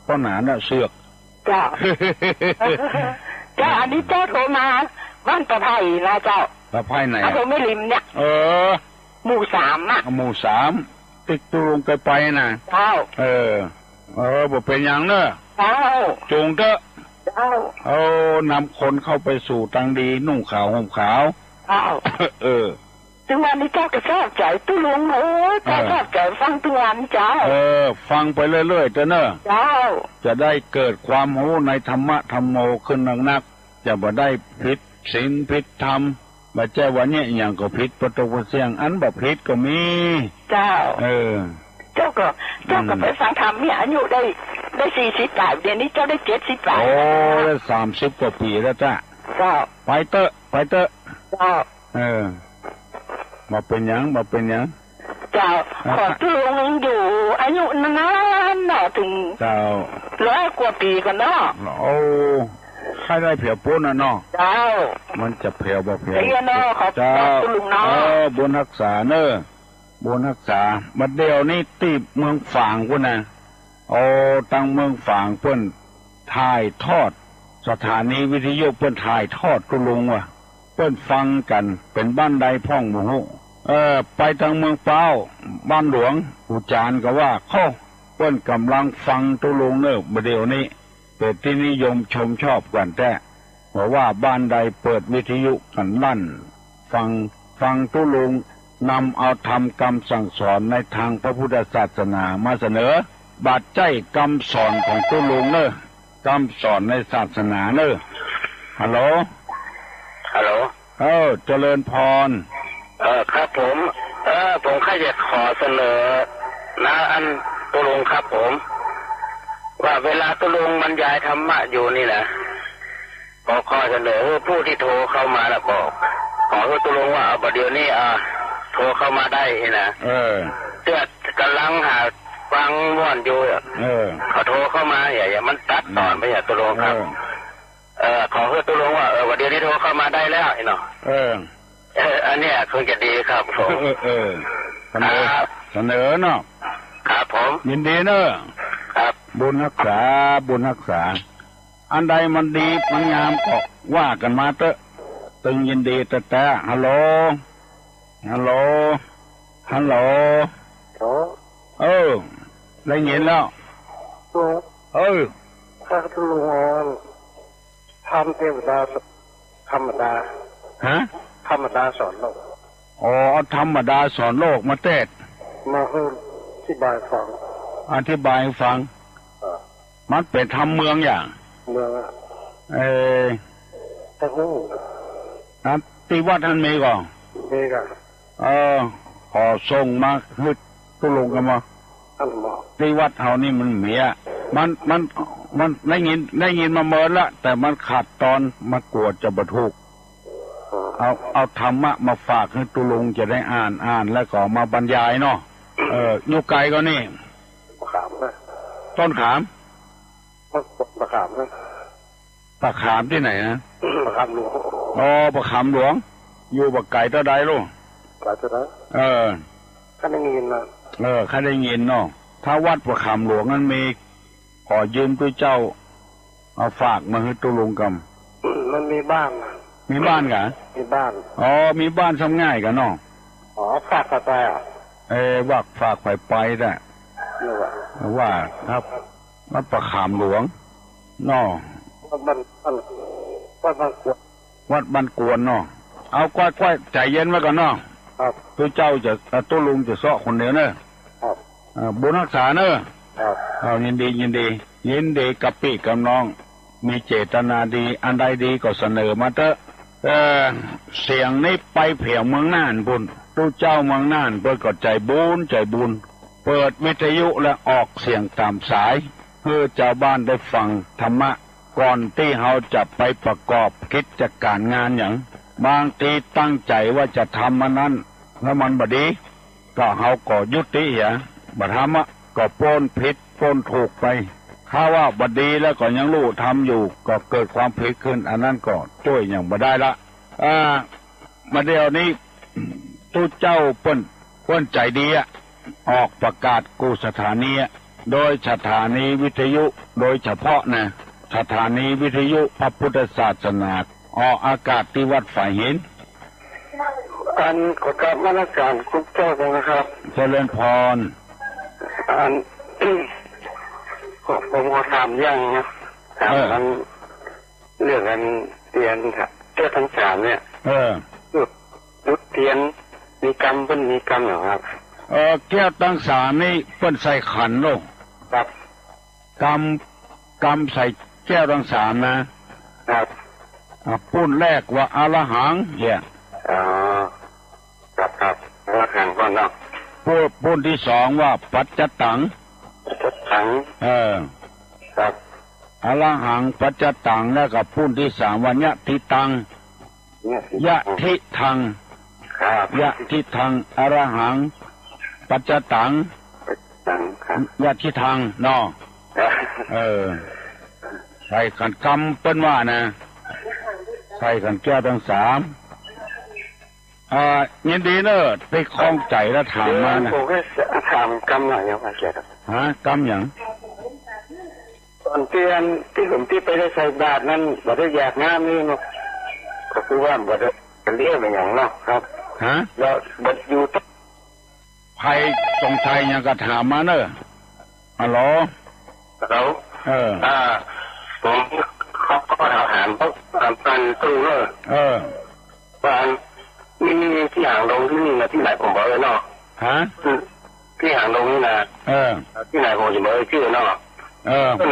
ป้อหนานน่ะเสือก เจ้า เจ้า อันนี้เจ้าโทรมาบ้านปะไผ่นะเจ้า สะใภ้ไหน อำเภอแม่ริมเนี่ย เออ หมู่สามอะ หมู่สาม ตี้ตุ๊ลุงเกยไปน่ะ เจ้า เออ เออ บ่เป๋นหยังเน่อ เจ้า จุ่งเต๊อะ เจ้า เออ นำคนเข้าไปสู่ตังดี นุ่งขาวห่มขาว เจ้า เออ ตึงวันนี้เจ้าก็ชอบใจ๋ตุ๊ลุง โอ้ย เจ้า เออ ชอบใจ๋ฟังตึงวันเจ้า เออ ฟังไปเรื่อยๆ เต๊อะเน่อ เจ้า จะได้เกิดความฮู้ในธรรมะธัมโมขึ้นนักๆ จะบ่ได้ผิดศีลผิดธรรม บ่ใจ้ว่าเยียะหยังก็ผิด ปะตกปะเสี้ยง อันบ่ผิดก็มี เจ้า เออ เจ้าก็ เจ้าก็ อืม ไปฟังธรรมเนี่ย อายุได้ ได้สี่สิบปลาย เดี๋ยวนี้เจ้าได้เจ็ดสิบปลาย โอ้ ได้สามสิบกว่าปี๋แล้วจ้ะ เจ้า ไปเต๊อะ ไปเต๊อะ เจ้า เออ บ่เป๋นหยัง บ่เป๋นหยัง เจ้า อ่า ขอตุ๊ลุงอยู่อายุนานๆ เนาะ ตึง เจ้า ร้อยกว่าปี๋ก่อนเนาะ โอ้ ใค่ได้แผวปู๊นน่ะเนาะ เจ้า มันจะแผวบ่แผว เดี๋ยวเนาะ ขอ เจ้า ขอตุ๊ลุงเนาะ เออ บุญฮักษาเน่อ บุญฮักษา บัดเดี๋ยวนี้ตี้เมืองฝางปู๊นน่ะ โอ้ ตังเมืองฝางเปิ้นถ่ายทอด สถานีวิทยุเปิ้นถ่ายทอดตุ๊ลุงว่ะ เปิ้นฟังกั๋น เป๋นบ้านใดพ่องบ่ฮู้ เออ ไปตังเมืองพร้าว บ้านหลวง ปู่จ๋านก็ว่า โค่ เปิ้นก่ำลังฟังตุ๊ลุงเน่อ บ่าเดี่ยวนี้ เป๋นตี้นิยมชมชอบกั๋นแต๊ บ่าว่าบ้านใดเปิดวิทยุกั๋นลั่น ฟัง ฟังตุ๊ลุง นำเอาธรรมกำสั่งสอนในตางพระพุทธศาสนามาเสนอ บ่าใจ้กำสอนของตุ๊ลุงเน่อ กำสอนในศาสนาเน่อ ฮัลโหล ฮัลโหล เออ เจริญพร เออ ครับผม เออ ผมใค่จะขอเสนอนะ อันตุ๊ลุงครับผม ว่าเวลาตุ๊ลุงบรรยายธรรมะอยู่นี่นะ ขอ ขอเสนอผู้ตี้โทรเข้ามาแล้วก็ ขอหื้อตุ๊ลุงว่า เอา บ่าเดี่ยวนี้ อ่า โทรเข้ามาได้นี่นะ เออ เตื้อก่ำลังหาฟังม่วนอยู่ เออ เขาโทรเข้ามา อย่า อย่ามันตัดตอนไป อืม อย่าตุ๊ลุงครับ เออ เออ ขอหื้อตุ๊ลุงว่า เออ บ่าเดี่ยวนี้โทรเข้ามาได้แล้วนี่เนาะ เออ เออ อันเนี้ยคงจะดีครับผม เออ เออ เสนอ ครับ เสนอเนาะ ครับผม ยินดีเน่อ ครับ บุญฮักษา บุญฮักษา อันใดมันดีมันงามก็ว่ากั๋นมาเต๊อะ ตึงยินดีแต๊ๆ ฮัลโหล ฮัลโหล ฮัลโหล ฮัลโหล เออ ได้ยินแล้ว เออ เออ ข้าตุ๊ลุง ธรรมเทวดา ธรรมดา ฮะ ธรรมดาสอนโลก อ๋อ เอาธรรมดาสอนโลกมาเตศน์ มาหื้ออธิบายฟัง อธิบายหื้อฟัง เออ มันเป๋นธรรมเมืองอย่าง เมืองอะ เออ แต่ฮู้ นะ ตี้วัดหั้นมีก่อ มีก่อ เออ ขอส่งมาหื้อตุ๊ลุงกำบ่ อันบ่ ตี้วัดเฮานี่มันมีอะ มัน มัน มันได้ยิน ได้ยินมาเมินละ แต่มันขาดตอน มันกั๋วจะบ่ถูก เออ เอา เอาธรรมะมาฝากหื้อตุ๊ลุงจะได้อ่าน อ่านแล้วก็มาบรรยายเนาะ เออ อยู่ไกลก่อนี่ ป่าขามนะ ต้นขาม ป่าขามนะ ป่าขามตี้ไหนนะ ป่าขามหลวง อ๋อ ป่าขามหลวง อยู่บ่ไก๋เต้าใดลูก ไก๋เต้าใด เออ ข้าได้ยินนะ เออ ข้าได้ยินเนาะ ถ้าวัดป่าขามหลวงนั้นมี ขอยืมตุ๊เจ้า เอาฝากมาหื้อตุ๊ลุงกำ มันมีบ้านนะ มีบ้านก่อ มีบ้าน อ๋อ มีบ้านซ้ำง่ายก่อเนาะ อ๋อ ฝากใผไปอะ เออ ว่าฝากใผไปแต๊ นี่วะ ว่าครับ วัดป่าขามหลวง เนาะ วัดบ้าน วัดบ้านกวน วัดบ้านกวนเนาะ เอาก้อยๆ ใจ๋เย็นไว้ก่อนเนาะ ครับ ตุ๊เจ้าจะ เอ่อ ตุ๊ลุงจะเซาะคนเดียวเน่อ ครับ เอ่อ บุญฮักษาเน่อ ครับ เอา ยินดี ยินดี ยินดีกับปี้กับน้อง มีเจตนาดี อันใดดีก็เสนอมาเต๊อะ เอ่อ เสียงนี้ไปแผวเมืองน่านปู๊น ตุ๊เจ้าเมืองน่านเปิ้นก็ใจ๋บุญ ใจ๋บุญ เปิดวิทยุและออกเสียงต๋ามสาย หื้อจาวบ้านได้ฟังธรรมะ ก่อนตี้เฮาจะไปประกอบกิจก๋านงานหยัง บางทีตั้งใจ๋ว่าจะทำอันนั้น แล้วมันบ่ดี ก็เฮาก็ยุติเหีย บ่ทำอะ ก็ป๊นผิดป๊นถูกไป ถ้าว่าบ่ดีแล้วก็ยังฮู้ทำอยู่ ก็เกิดความผิดขึ้น อันนั้นก็จ้วยหยังบ่ได้ละ อ่า บ่าเดี่ยวนี้ ตุ๊เจ้าเปิ้น เปิ้นใจ๋ดีอะ ออกประกาศกู้สถานีอะ โดยสถานีวิทยุ โดยเฉพาะนะ สถานีวิทยุพระพุทธศาสนา ออกอากาศตี้วัดฝายหิน อันขอกราบนมัสการคุณเจ้านะครับ เจริญพร อัน ผมขอถามอย่างนะ ถาม เออ อัน เรื่องอันเตียนครับ แก้วทั้งสามเนี่ย เออ จุด จุดเตียน มีกำ เปิ้นมีกำเหรอครับ เออ แก้วทั้งสามนี่เปิ้นใส่ขันโลก ครับ กำ กำใส่แก้วทั้งสามนะ ครับ อ่ะ ปู้นแรกว่าอะระหัง เนี่ย อ๋อ ครับ ครับ อะระหังก่อนเนาะ ปู้น ปู้นตี้สองว่าปัจจตัง ปัจจตัง เออ ครับ อะระหังปัจจตัง แล้วก็ปู้นตี้สามว่าญะทิตัง ญะทิตัง ญะทิตัง ครับ ญะทิตัง อะระหัง ปัจจตัง ปัจจตัง ครับ ญะทิตัง เนาะ ครับ เออ ใส่ขันกำเปิ้นว่านะ ใส่ขันแก้วทั้งสาม อ่า ยินดีเนอะ ไปข้องใจ๋แล้วถามมานะ ผมก็ถามกำหน่อยครับ อาจารย์ครับ ฮะ กำหยัง ตอนเตียนตี้ผมตี้ไปได้ใส่บาตรนั้น บ่ได้อยากน้ำนี่เนาะ ก็คือว่าบ่ได้เลี้ยงมันหยังเนาะครับ ฮะ แล้วบ่อยู่ ใผสงสัยหยังก็ถามมาเนอะ ฮัลโหล ฮัลโหล เออ อ่า ผมขอ ขอถามพวก อ่า ท่านตู้เนอะ เออ ว่ามีตี้หางดงตี้นี่นะ ตี้ไหนผมบ่เอ่ยเนาะ ฮะ ตี้หางดงนี่นะ เออ ตี้ไหนผมจะบ่เอ่ยจื้อเนาะ เออ เปิ้น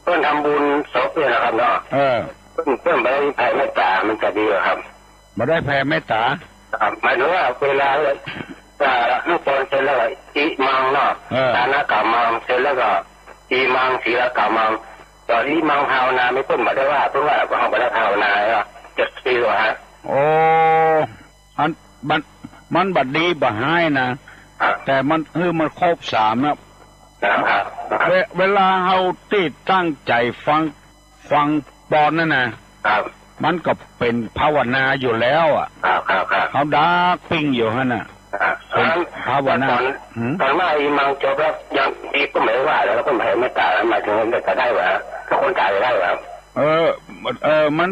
เปิ้นทำบุญศพเนี่ยนะครับเนาะ เออ เปิ้น เปิ้นบ่ได้แผ่เมตต๋า มันจะดีเหรอครับ บ่ได้แผ่เมตต๋า ครับ หมายถึงว่าเวลา อ่า ลูกบอลเสร็จแล้วก็อิมังเนาะ เออ ทานกัมมัง เสร็จแล้วก็อิมัง ศีลกัมมัง ต๋อนอิมังภาวนา ไม่ เปิ้นบ่ได้ว่า เปิ้นว่าเฮาบ่ได้ภาวนา จะดีเหรอฮะ โอ้ อัน มัน มันบ่ดีบ่ฮ้ายนะ ครับ แต่มัน เออ มันครบสามนะ ครับ ครับ เว เวลาเฮาตี้ตั้งใจ๋ฟัง ฟังปอนนั่นนะ ครับ มันก็เป๋นภาวนาอยู่แล้วอะ ครับ ครับ ครับ เฮาดากปิ้งอยู่หั้นน่ะ ครับ เป๋นภาวนา ต๋อน หืม ต๋อนว่าอิมังจบแล้ว ยังดีก็ไม่ว่า แล้วก็แผ่เมตต๋า หมายถึงว่าจะได้วะ ถ้าคนต๋ายได้วะ เออ เออ มัน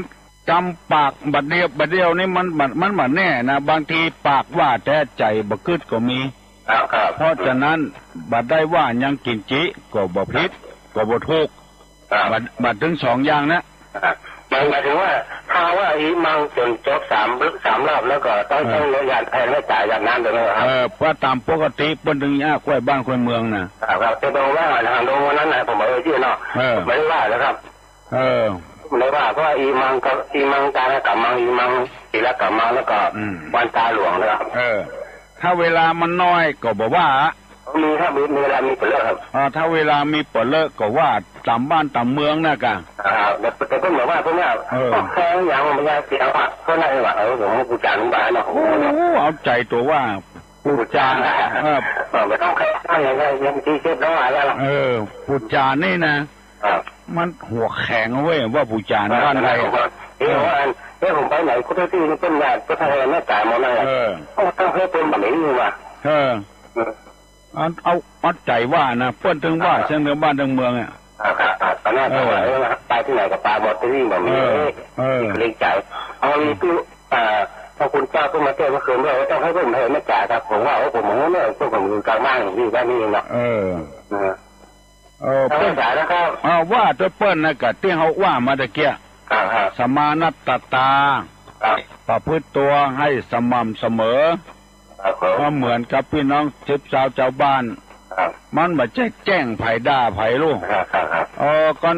กำปากบัดเดียว บัดเดียวนี่มัน มัน มันบ่แน่นะ บางทีปากว่าแต่ใจ๋บ่กึ๊ดก็มี ครับ ครับ เพราะฉะนั้น บ่ได้ว่าหยังกินจิ ก็บ่ผิด ก็บ่ถูก ครับ บ่ บ่เถิงสองอย่างนะ ครับ หมาย หมายถึงว่า ถ้าว่าอิมังจ๋นจบสาม สามรอบแล้วก็ต้อง เออ ต้องหยาดแผ่เมตต๋าหยาดน้ำตรงนั้นเหรอครับ เออ เพราะต๋ามปกติเปิ้นเถิงอ้าข้อยบ้านข้อยเมืองนะ ครับ ครับ แต่ผมว่าทางโน้นวันนั้นนะ ผมบ่เอ่ยจื้อเนาะ เออ ไม่ได้ว่านะครับ เออ ไม่ได้ว่า เพราะว่าอิมังก็ อิมังทานกัมมัง อิมังศีลกัมมัง แล้วก็ อืม วันตาหลวงนะครับ เออ ถ้าเวลามันน้อยก็บ่ว่า มีครับ มี มีเวลามีเป๋อเลิกครับ อ่า ถ้าเวลามีเป๋อเลิกก็ว่าต๋ามบ้านต๋ามเมืองนะกะ อ่า แต่ แต่เปิ้นบอกว่า เปิ้นว่า เออ ต้องแค่อย่างมันยากเสียงอ่ะ เพราะนั่นแหละ เออ ผมว่าปู่จ๋าลุงบาเนาะ โอ้โห เอาใจ๋ตั๋วว่า ปู่จ๋า ปู่จ๋า เออ เออ ไม่ต้องแค่อย่างเงี้ย ยังตีเจ็บน้องอะไรล่ะ เออ ปู่จ๋านี่นะ ครับ มันหัวแข็งเว้ย ว่าปู่จ๋าบ้านใด เออ เออ เออ ผมว่า เออ ผมไปไหนก็ได้ที่นี่เปิ้นว่า เปิ้นให้เมตต๋าหมดนั่นแหละ เออ ก็ต้องให้เปิ้นแบบนี้นี่หว่า เออ เออ อัน เอา เอาใจ๋ว่านะ เปิ้นเถิงว่า ครับ เสียงเถิงบ้านเถิงเมืองอะ ครับ ครับ ครับ ตอนนั้น เออ เออ ไปที่ไหนก็ปาบอดที่นี่แบบนี้ เออ เออ เกรงใจ๋ เอา อืม คือ อ่า พระคุณเจ้าเปิ้นมาแก้เมื่อคืนด้วย ต้องให้เปิ้นให้เมตต๋าครับ ผมว่า โอ้ ผมโหเนี่ย พวกผมอยู่กลางบ้านอยู่ด้านนี้เองเนาะ เออ เออ เออ เปิ้น เออ สานะครับ เออ ว่าตวยเปิ้นนะ กะตี้เฮาว่ามาตะเกียะ ครับ ครับ สมานัตตา ครับ ประพฤติตัวให้สม่ำเสมอ ครับผม ก็เหมือนกับปี้น้องสิบสาวจาวบ้าน ครับ มันบ่ใจ้แจ้งใผด่าใผลูก ครับ ครับ ครับ เออ ก่อน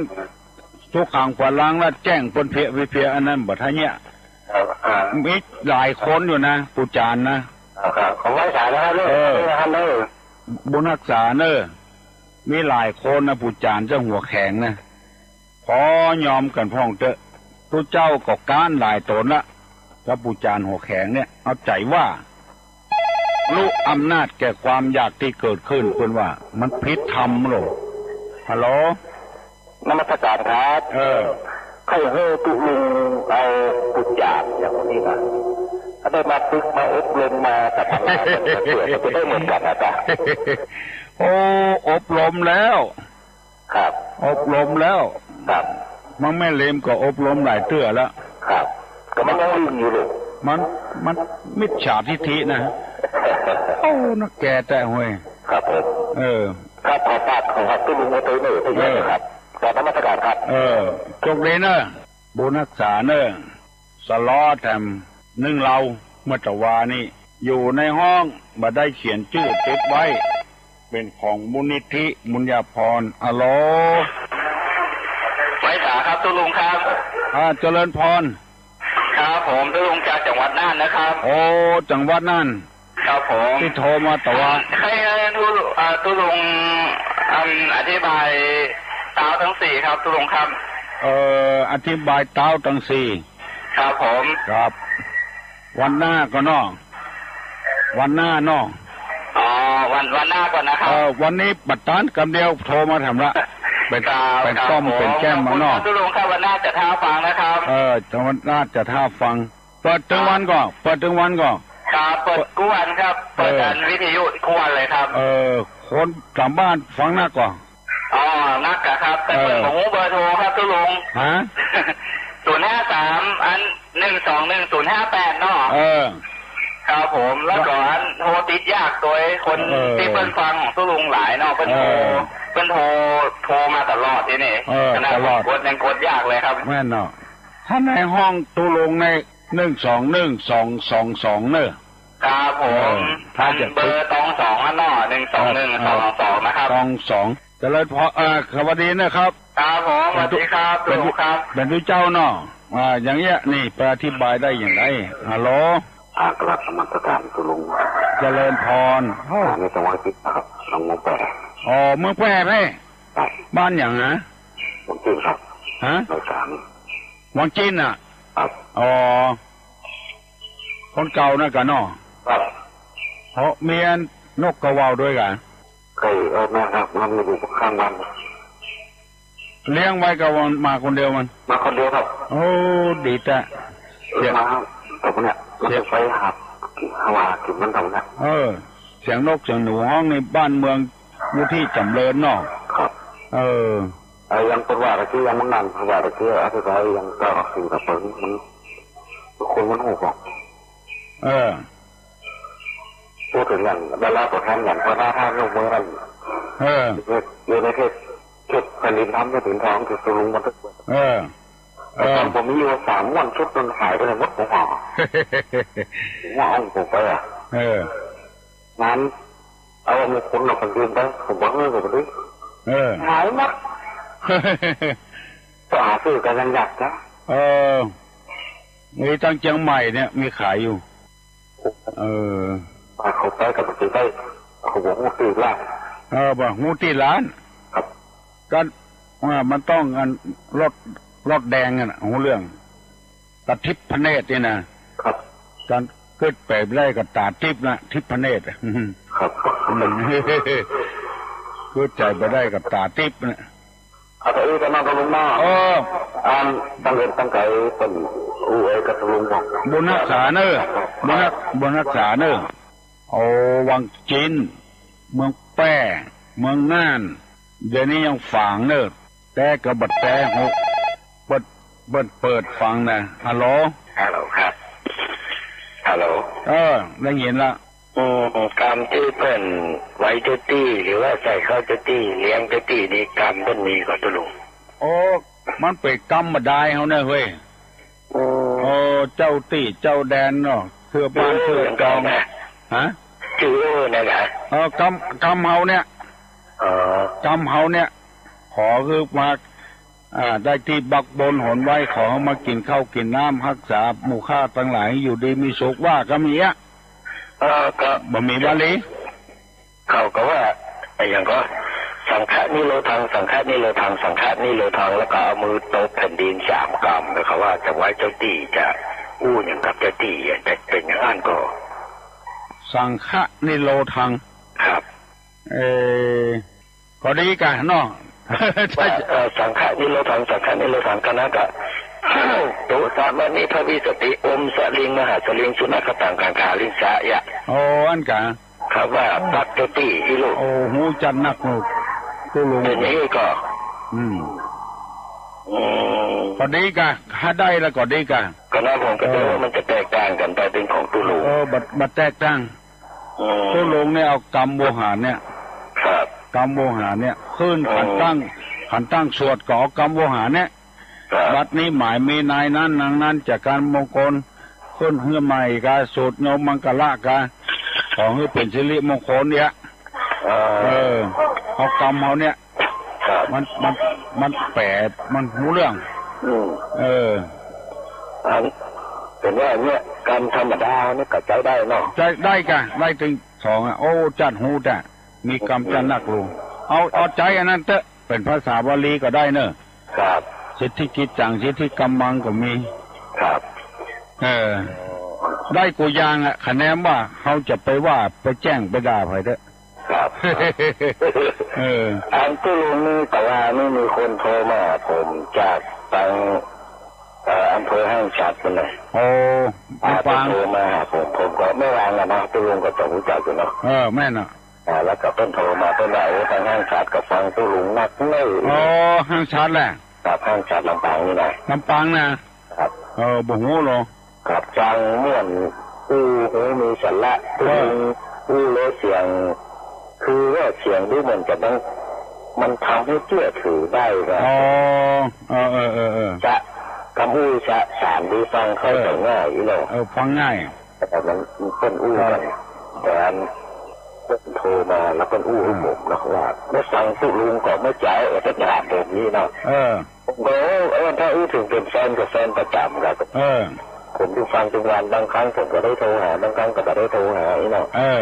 ทุกขังขวาลังแล้วแจ้งเปิ้นเพียเพีย อันนั้นบ่ทันเนี่ย ครับ อ่า มีหลายคนอยู่นะ ปู่จ๋านะ ครับ ครับ ของไหว้สานะครับ เออ เรื่องท่านเด้อ บุญฮักษาเนอะ มีหลายคนนะ ปู่จ๋าเจ้าหัวแข็งนะ ขอยอมกั๋นพ่องเต๊อะ ตุ๊เจ้าก็ก๊านหลายต๋นละ กับปู่จ๋าหัวแข็งเนี่ย เอาใจ๋ว่า รู้อำนาจแก่ความอยากตี้เกิดขึ้น เปิ้นว่า มันผิดธรรมโลก ฮัลโหล นมัสการครับ เออ ใค่หื้อตุ๊ลุงเอาปู่จ๋าอย่างนี้นะ ถ้าได้มาฝึกมาอบรมมาสัมมนา เผื่อจะได้เหมือนกันนะจ๊ะ โอ้ อบรมแล้ว ครับ อบรมแล้ว ครับ มังแม่เหล็มก็อบรมหลายเตื้อแล้ว ครับ ก็มันยังลืมอยู่เลย มัน มันมิจฉาทิฏฐินะ โอ้ นักแก่แต่เฮ้ย ครับผม เออ ครับ ขอฝาก ขอฝากตุ๊ลุงไว้ตวยเน่อ เออ ครับ กราบนมัสการครับ เออ โชคดีเน่อ บุญฮักษาเน่อ สะเลาะแถมนึ่งเล่า เมื่อตะวานี้ อยู่ในห้อง บ่ได้เขียนจื้อติดไว้ เป๋นของมูลนิธิบุญญาภรณ์ อะโหล ไหว้สาครับ ตุ๊ลุงครับ อ่า เจริญพร ครับผม ตุ๊ลุงจากจังหวัดน่านนะครับ โอ้ จังหวัดน่าน ครับผม ตี้โทรมาตะวา ใค่ ใค่ตุ๊ลุง อ่า ตุ๊ลุง อืม อธิบายเต๊าตังสี่ครับ ตุ๊ลุงครับ เอ่อ อธิบายเต๊าตังสี่ ครับผม ครับ วันหน้าก่อเนาะ วันหน้าเนาะ อ๋อ วัน วันหน้าก่อนนะครับ เออ วันนี้บ่ตัน กำเดียวโทรมาแถมละ เป๋น ครับ เป๋น ครับ ก้อม ผม เป๋นแก้มมาเนาะ ขอบคุณครับ ตุ๊ลุงครับ วันหน้าจะถ้าฟังนะครับ เออ วันหน้าจะถ้าฟัง เปิดตึงวันก่อ เปิดตึงวันก่อ ครับ เปิดกู้วันครับ เปิด เออ ตางวิทยุกู้วันเลยครับ เออ คนต๋ามบ้านฟังนักก่อ อ๋อ นักอะครับ แต่ เออ เปิ้นบ่ฮู้เบอร์โทรครับ ตุ๊ลุง ฮะ ศูนย์ห้าสาม อัน หนึ่งสองหนึ่งศูนย์ห้าแปดเนาะ เออ ครับผม แล้วก็อันโทรติดยากตวยคน เออ ตี้เปิ้นฟังของตุ๊ลุงหลายเนาะ เปิ้นโทร เออ เปิ้นโทร โทรมาตลอดตี้นี่ เออ ขนาด ตลอด ผมกดยังกดยากเลยครับ แม่นเนาะ ถ้าในห้องตุ๊ลุงใน หนึ่งสองหนึ่งสองสองสอง เน่อ ครับผม เออ ถ้าจะ อันเบอร์ตองสองอันเนาะ หนึ่งสองหนึ่งสองสองสองนะครับ ตองสอง เจริญพร เอ่อ สวัสดีนะครับ ครับผม สวัสดีครับ เป๋นตุ๊ลุงครับ เป๋นตุ๊เจ้าเนาะ อ่า อย่างเนี้ย นี่ ไปอธิบายได้อย่างไร ฮัลโหล อ่า กราบนมัสการตุ๊ลุง เจริญพร อ่า นี่จังหวัดพิจิตรนะครับ หนองเมืองแปะ อ๋อ เมืองแปะเน่อ ใช่ บ้านอย่างฮะ วังจินครับ ฮะ หน่วยสาม วังจินน่ะ ครับ อ๋อ คนเก่านั่นก่ะเนาะ ครับ เพราะเมียนกกระเว้าด้วยก่ะ เคย เออ แม่นครับ มันอยู่ข้างบ้าน เลี้ยงไว้ก่ะ มันมาคนเดียวมัน มาคนเดียวครับ โอ้ ดีแต๊ เสียง มา ผมเนี่ย มันจะไปหา หากิ๋นมันตรงเนี้ย เออ เสียงนกเสียงหนูฮ้องในบ้านเมือง อยู่ตี้จ๋ำเริญเนาะ ครับ เออ ไอ้ยังเปิ้นว่าตะกี้ยังมันนั่น เปิ้นว่าตะกี้อธิบายยังก็เอาสิ่งกับเปิ้นมัน คนมันฮู้ก่อ เออ พูดเถิงอย่างดาราตั๋วแทนอย่างพระนาท่านยกมือนั่น เออ อยู่ในเขต เขตแผ่นดินธรรมเนี่ย แผ่นดินทอง เขตตุ๊ลุงบันทึกไว้ เออ เออ ตอนผมมีอยู่สามม้วนชุดมันหายไปไหนหมด ผมหา ผมว่าเอาผมไปอ่ะ เออ นั้น เอามงคลออกไปยืมไป ผมว่าเออ ผมไปดู เออ หายหมด ก็หาซื้อกันยังยากนะ เออ มีตังเจียงใหม่เนี่ย มีขายอยู่ เออ ว่าเขาไปกับมันจะได้ เขาบอกฮู้ตี้ร้าน เออ บอกฮู้ตี้ร้าน ครับ ก็ว่ามันต้องอันรถ รถแดงอะน่ะ ฮู้เรื่อง ตาทิพย์พระเนตรนี่นะ ครับ การกึ๊ดไปบ่ได้ก็ต๋าทิพย์นะ ทิพย์พระเนตรอะ ครับ อืม กึ๊ดไปบ่ได้ก็ต๋าทิพย์นะ เอาแต่อี้ก็มาตุ๊ลุงเนาะ เออ อันตั้งเอิ้นตั้งไกเปิ้นอู้เอ้ยกับตุ๊ลุงบอก บุญฮักษาเน่อ บุญฮัก บุญฮักษาเน่อ โอ้ วังจิน เมืองแป้ เมืองน่าน เดี๋ยวนี้ยังฝางเน่อ แต่ก็บ่แต๊ฮู้ เปิ้น เปิ้นเปิดฟังนะ ฮัลโหล ฮัลโหลครับ ฮัลโหล เออ ได้ยินละ อืม กำตี้เปิ้นไว้เจ้าตี้ หรือว่าใส่เข้าเจ้าตี้ เลี้ยงเจ้าตี้นี่ กำเปิ้นมีก่อตุ๊ลุง โอ้ มันเป๋นกำบ่าดายเฮาเน่อเฮ้ย อืม โอ้ เจ้าตี้ เจ้าแดนเนาะ เสื้อบ้าน เออ เสื้อจอง นะ ฮะ จื้อเออ นั่นนะ เออ กำ กำเฮาเนี่ย อ๋อ กำเฮาเนี่ย ขอหื้อมา อ่า ได้ตี้บักบนหนไว้ ขอหื้อมากิ๋นข้าวกิ๋นน้ำ ฮักษาหมู่ข้าตังหลายอยู่ดีมีสุข ว่าก็มีอะ เออ ก็ บ่มีวลี เขาก็ว่า ไอ้หยังก็ สังฆะนิโรธัง สังฆะนิโรธัง สังฆะนิโรธัง แล้วก็เอามือตบแผ่นดินสามกำ แล้วเขาว่าจะไหว้เจ้าตี้ จะอู้หยังกับเจ้าตี้อะ จะเป๋นอย่างนั้นก่อ สังฆะนิโรธัง ครับ เออ ก็ดีก่ะเนาะ ว่า เอ่อ สังฆะนิโรธัง สังฆะนิโรธัง ก็นั้นก็ โตสะมะนิพะวิสสติ โอมสะลิงมหาสะลิง สุนัขขะตัง กังขาลิงสะยะ โอ้ อันก่ะ ครับว่า ปักเจ้าตี้อี้ลูก โอ้ ฮู้จักนักลูก ตุ๊ลุง เดี๋ยวนี้ก็ อืม อืม ก็ดีก่ะ หาได้แล้วก็ดีก่ะ ก็ นะ ผมก็ เออ เดาว่ามันจะแตกต่างกั๋นไปเป๋นของตุ๊ลุง เออ บ่ บ่แตกต่าง อืม ตุ๊ลุงเนี่ยเอากำโวหารเนี่ย ครับ กำโวหารเนี่ย ขึ้น อืม ขันตั้ง ขันตั้งสวดก็เอากำโวหารเนี่ย ครับ บัดนี้หมายมีนายนั้นนางนั้นจะกานมงคล ขึ้นหื้อใหม่กา สูตรโยมมังคละกา ขอหื้อเป๋นสิริมงคลเนี่ย เออ เออ เอากำเอาเนี่ย ครับ มัน มัน มันแป๋ มันฮู้เรื่อง อืม เออ อัน เป๋นว่าเนี่ย กำธรรมดาเนี่ยก็ใจ๊ได้เนาะ ใจ๊ได้ก่ะ ได้ตึงสองอะ โอ้ จั๊ดฮู้แต๊ มีกำจั๊ดนักลุง เอา เอาใจ๊อันนั้นเต๊อะ เป๋นภาษาบาลีก็ได้เน่อ ครับ สิทธิกิจจัง สิทธิกำมังก็มี ครับ เออ ได้กู้อย่างอะ คะแนนว่าเฮาจะไปว่าไปแจ้งไปด่าใผเต๊อะ ครับ เออ อันตุ๊ลุงนี่ แต่ว่านี่มีคนโทรมาหาผมจากตัง เอ่อ อำเภอห้างฉัตรนั่นแหละ โอ้ อ่า ลำปาง เปิ้นโทรมาหาผม ผมก็บ่ว่างอะเนาะ ตุ๊ลุงก็ต้องฮู้จักอยู่เนาะ เออ แม่นอะ อ่า แล้วก็เปิ้นโทรมา เปิ้นว่า โอ้ ตังห้างฉัตรก็ฟังตุ๊ลุงนักเน่อ อ๋อ ห้างฉัตรแหละ ครับ ห้างฉัตรลำปางนี่นะ ลำปางนะ ครับ เออ บ่ฮู้หรอ ครับ ฟังม่วน อู้ฮู้มีสาระ เออ ตุ๊ลุงอู้แล้วเสียง คือว่าเสียงดูเหมือนกับมัน มันทำให้เจื้อถือได้นะ อ๋อ เออ เออ เออ เออ จะกำอู้จะสารดี ฟังเข้าใจ๋ง่ายอีหลี เออ ฟังง่าย แต่มัน มันเปิ้นอู้กั๋น ครับ แต่อันเปิ้นโทรมาแล้วเปิ้นอู้หื้อผมเนาะ ว่าบ่ฟังตุ๊ลุงก็บ่ใจ๋ เปิ้นถามแบบนี้เนาะ เออ ผมก็ เออ ถ้าอู้เถิงเป๋นแฟนก็แฟนประจ๋ำครับ เออ ผมอยู่ฟังตึงวัน บางครั้งผมก็ได้โทรหา บางครั้งก็บ่ได้โทรหาอีหลีเนาะ เออ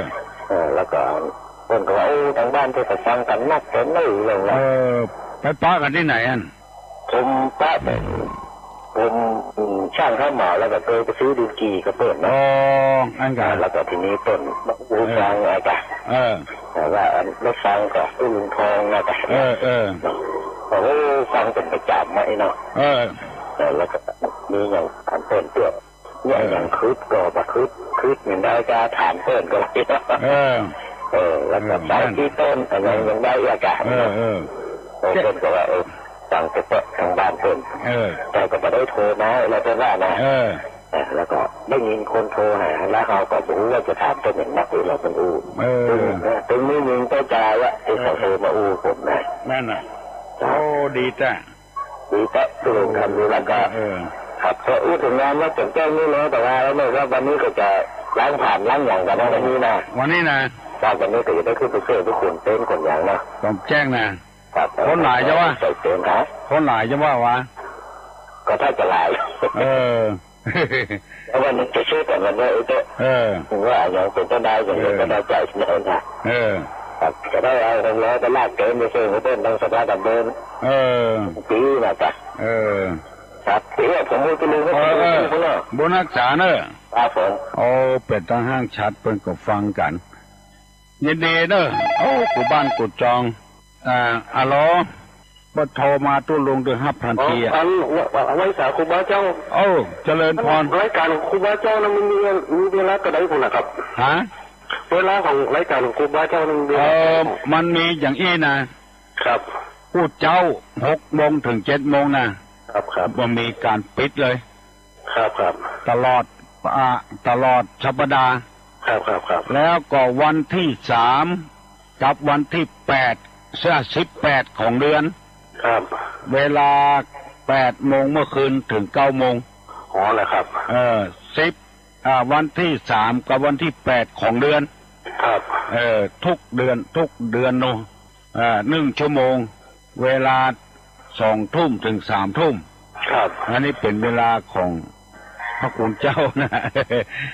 เออ แล้วก็เปิ้นก็ว่า โอ้ ตังบ้านเปิ้นก็ฟังกั๋นนักแต๊เน่อ เรื่องนั้น เออ ไปปะกั๋นตี้ไหนอัน ผมปะ ผม อืม ช่างเข้ามาแล้วก็เคยไปซื้อดินกี่กับเปิ้นเนาะ อ๋อ อันกะ แล้วก็ทีนี้เปิ้นมาอู้ เออ ฟังอะกะ เออ แต่ว่าอันมาฟังกับตุ๊ลุงทองนะกะ เออ เออ โอ้ ฟังเป๋นประจ๋ำอะไอ้เนาะ เออ เออ แล้วก็มีอย่างถามเปิ้นเตื้อ เนี่ย เออ อย่างกึ๊ดก็บ่กึ๊ด กึ๊ดอย่างใดจะถามเปิ้นก็ได้ เออ เออ แล้วก็ เออ สายที่ต้น อันนั้น เออ อย่างใดอะกะ เออ เออ เออ เปิ้นก็ว่า เออ ฟังแต่เปิ้นตังบ้านเปิ้น เออ แต่ก็บ่ได้โทรมา แล้วเปิ้นว่านะ เออ เออ แล้วก็ได้ยินคนโทรหา แล้วเฮาก็บ่ฮู้ว่าจะถามเปิ้นหยังนัก เออ เปิ้นอู้ เออ ตึง เออ ตึงมีหญิงเจ้าจาวอะ ตี้เขาโทรมาอู้ผมนะ นั่นน่ะ ครับ โอ้ ดีแต๊ ดีแต๊ตุ๊ลุงครับ แล้วก็ เออ ครับ ก็อู้เถิงงานวัดแจ่มแจ้งนี่เนาะ แต่ว่าแล้วเนี่ย วันนี้ก็จะล้างผลาญล้างหยังกั๋นนะ วันนี้นะ วันนี้นะ ครับ วันนี้ก็จะได้ขึ้นไปเชิญพระคุณเต็นท์ขนหยังเนาะ แจ่มแจ้งนะ ครับ คนหลายจะว่า ใส่เต็นท์ฮะ คนหลายจะว่าวะ ก็ถ้าจะหลาย เออ แล้ววันนี้จะช่วยกันวันนี้ไอ้เจ้า เออ ว่าอย่างเป็นเจ้าได้อย่างนี้ เออ ก็ได้ใจเสมอนะ เออ ครับ จะได้เอาหกล้อไปลากเต็นท์ไปส่งให้เปิ้นตังสภาตำบล เออ ปี๋นะจ๊ะ เออ ครับ เดี๋ยวผมจะลืม เออ เออ ข้างนอก บุญฮักษาเนอะ ครับผม โอ้ เป๋นตังห้างฉัตรเปิ้นก็ฟังกั๋น ยินดีเนอะ โอ้ กู้บ้านกู้จอง อ่า อะโหล บ่โทรมาตุ๊ลุงได้ฮับทันทีอะ อ๋อ อัน ไหว้ ไหว้สาครูบาเจ้า โอ้ เจริญพร อันรายก๋านของครูบาเจ้านั้นมันมี มีเวลาเต้าใดพุ้นนะครับ ฮะ เวลาของรายก๋านของครูบาเจ้านั้นมีเวลาเต้าใด เอ่อ มันมีอย่างอี้นะ ครับ อู้เจ๊า หกโมงเถิงเจ็ดโมงนะ ครับ ครับ บ่มีก๋านปิดเลย ครับ ครับ ตลอด อ่า ตลอดสัปดาห์ ครับ ครับ ครับ แล้วก็วันตี้สามกับวันตี้แปด เสีย สิบแปดของเดือน ครับ เวลาแปดโมงเมื่อคืนเถิงเก้าโมง อ๋อ เหรอครับ เออ สิบ อ่า วันตี้สามกับวันตี้แปดของเดือน ครับ เออ กู้เดือน กู้เดือนเนาะ อ่า นึ่งชั่วโมง เวลาสองทุ่มเถิงสามทุ่ม ครับ อันนี้เป๋นเวลาของพระคุณเจ้านะ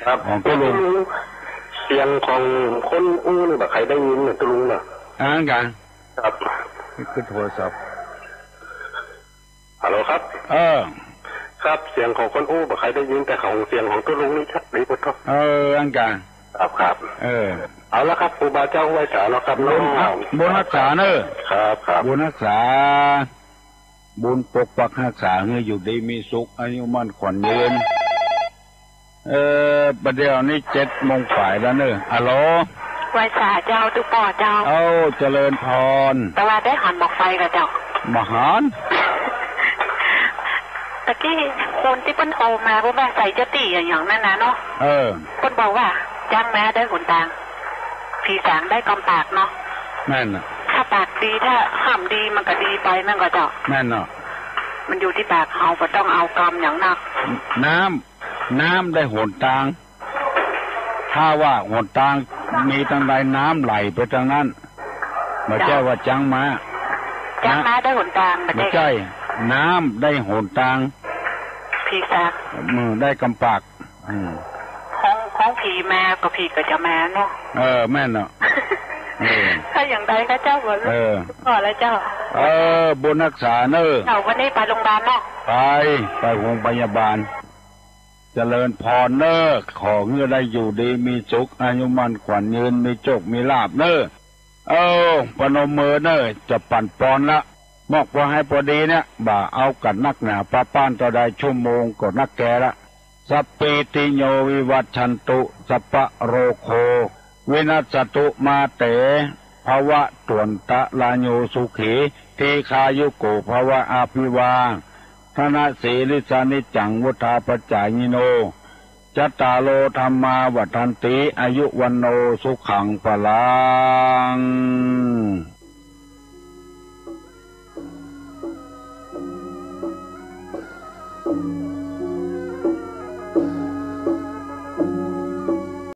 ครับ ของตุ๊ลุง เสียงของคนอู้นี่บ่ใค่ได้ยินเนาะตุ๊ลุงเนาะ อันนั้นกะ ครับ นี่คือโทรศัพท์ ฮัลโหลครับ เออ ครับ เสียงของคนอู้บ่ใค่ได้ยิน แต่ของเสียงของตุ๊ลุงนี่ชัดดีพุ้นเนาะ เออ อันนั้นกะ ครับ ครับ เออ เอาละครับ ครูบาเจ้าไหว้สาเนาะครับ บุญฮัก เนาะ บุญฮักษาเนอะ ครับ ครับ บุญฮักษา บุญปกปักฮักษาหื้ออยู่ดีมีสุข อายุมั่นขวัญยืน เออ บ่าเดี่ยวนี้เจ็ดโมงป๋ายแล้วเนอะ อะโหล ไหว้สาเจ้าตุ๊ป้อเจ้า เอ้า เจริญพร แต่ว่าได้หันหมอกไฟก่อเจ้า บ่หัน ตะกี้ คนตี้เปิ้นโทรมา เปิ้นว่าใส่เจ้าตี้อะหยังนั้นน่ะเนาะ เออ เปิ้นบอกว่า จ๊างม้าได้หนตาง ผีสางได้กำปากเนาะ แม่นน่ะ ถ้าปากดี ถ้าห้ามดีมันก็ดีไป แม่นก่อเจ้า แม่นเนาะ มันอยู่ตี้ปากเฮา บ่ต้องเอากำหยังนัก น้ำ น้ำได้หนตาง ถ้าว่าหนตางมีตางใด น้ำไหลไปตางนั้น บ่ใจ้ว่าจ๊างม้า จ๊างม้าได้หนตาง บ่ใจ้ บ่ใจ้ น้ำได้หนตาง ผีสาง อืม ได้กำปาก อืม ของ ของผีมาก็ผีก็จะมาเนาะ เออ แม่นเนาะ เออ ถ้าอย่างใดข้าเจ้าก็ เออ ขอแล้วเจ้า เออ บุญฮักษาเน่อ เจ้า วันนี้ไปโรงพยาบาลเนาะ ไป ไปโรงพยาบาล เจริญพรเน่อ ขอหื้อได้อยู่ดีมีสุข อายุมั่นขวัญยืน มีโจคมีลาภเน่อ เออ ปนมมือเน่อ จะปั๋นปอนละ มอกพอหื้อปอดีเนี่ย บ่าเอากั๋นนักหนา ปะป้านเต้าใด ชั่วโมงก็นักแกละ สัพพีติโยวิวัชชันตุ สัพพะโรโควินัสสตุ มาเตภวัตวันตะราโย สุขีทีฆายุโกภวะ อภิวาทนสีลิสสะ นิจจังวุฑฒาปจายิโน จัตตาโรธัมมาวัฑฒันติ อายุวัณโณสุขังพลัง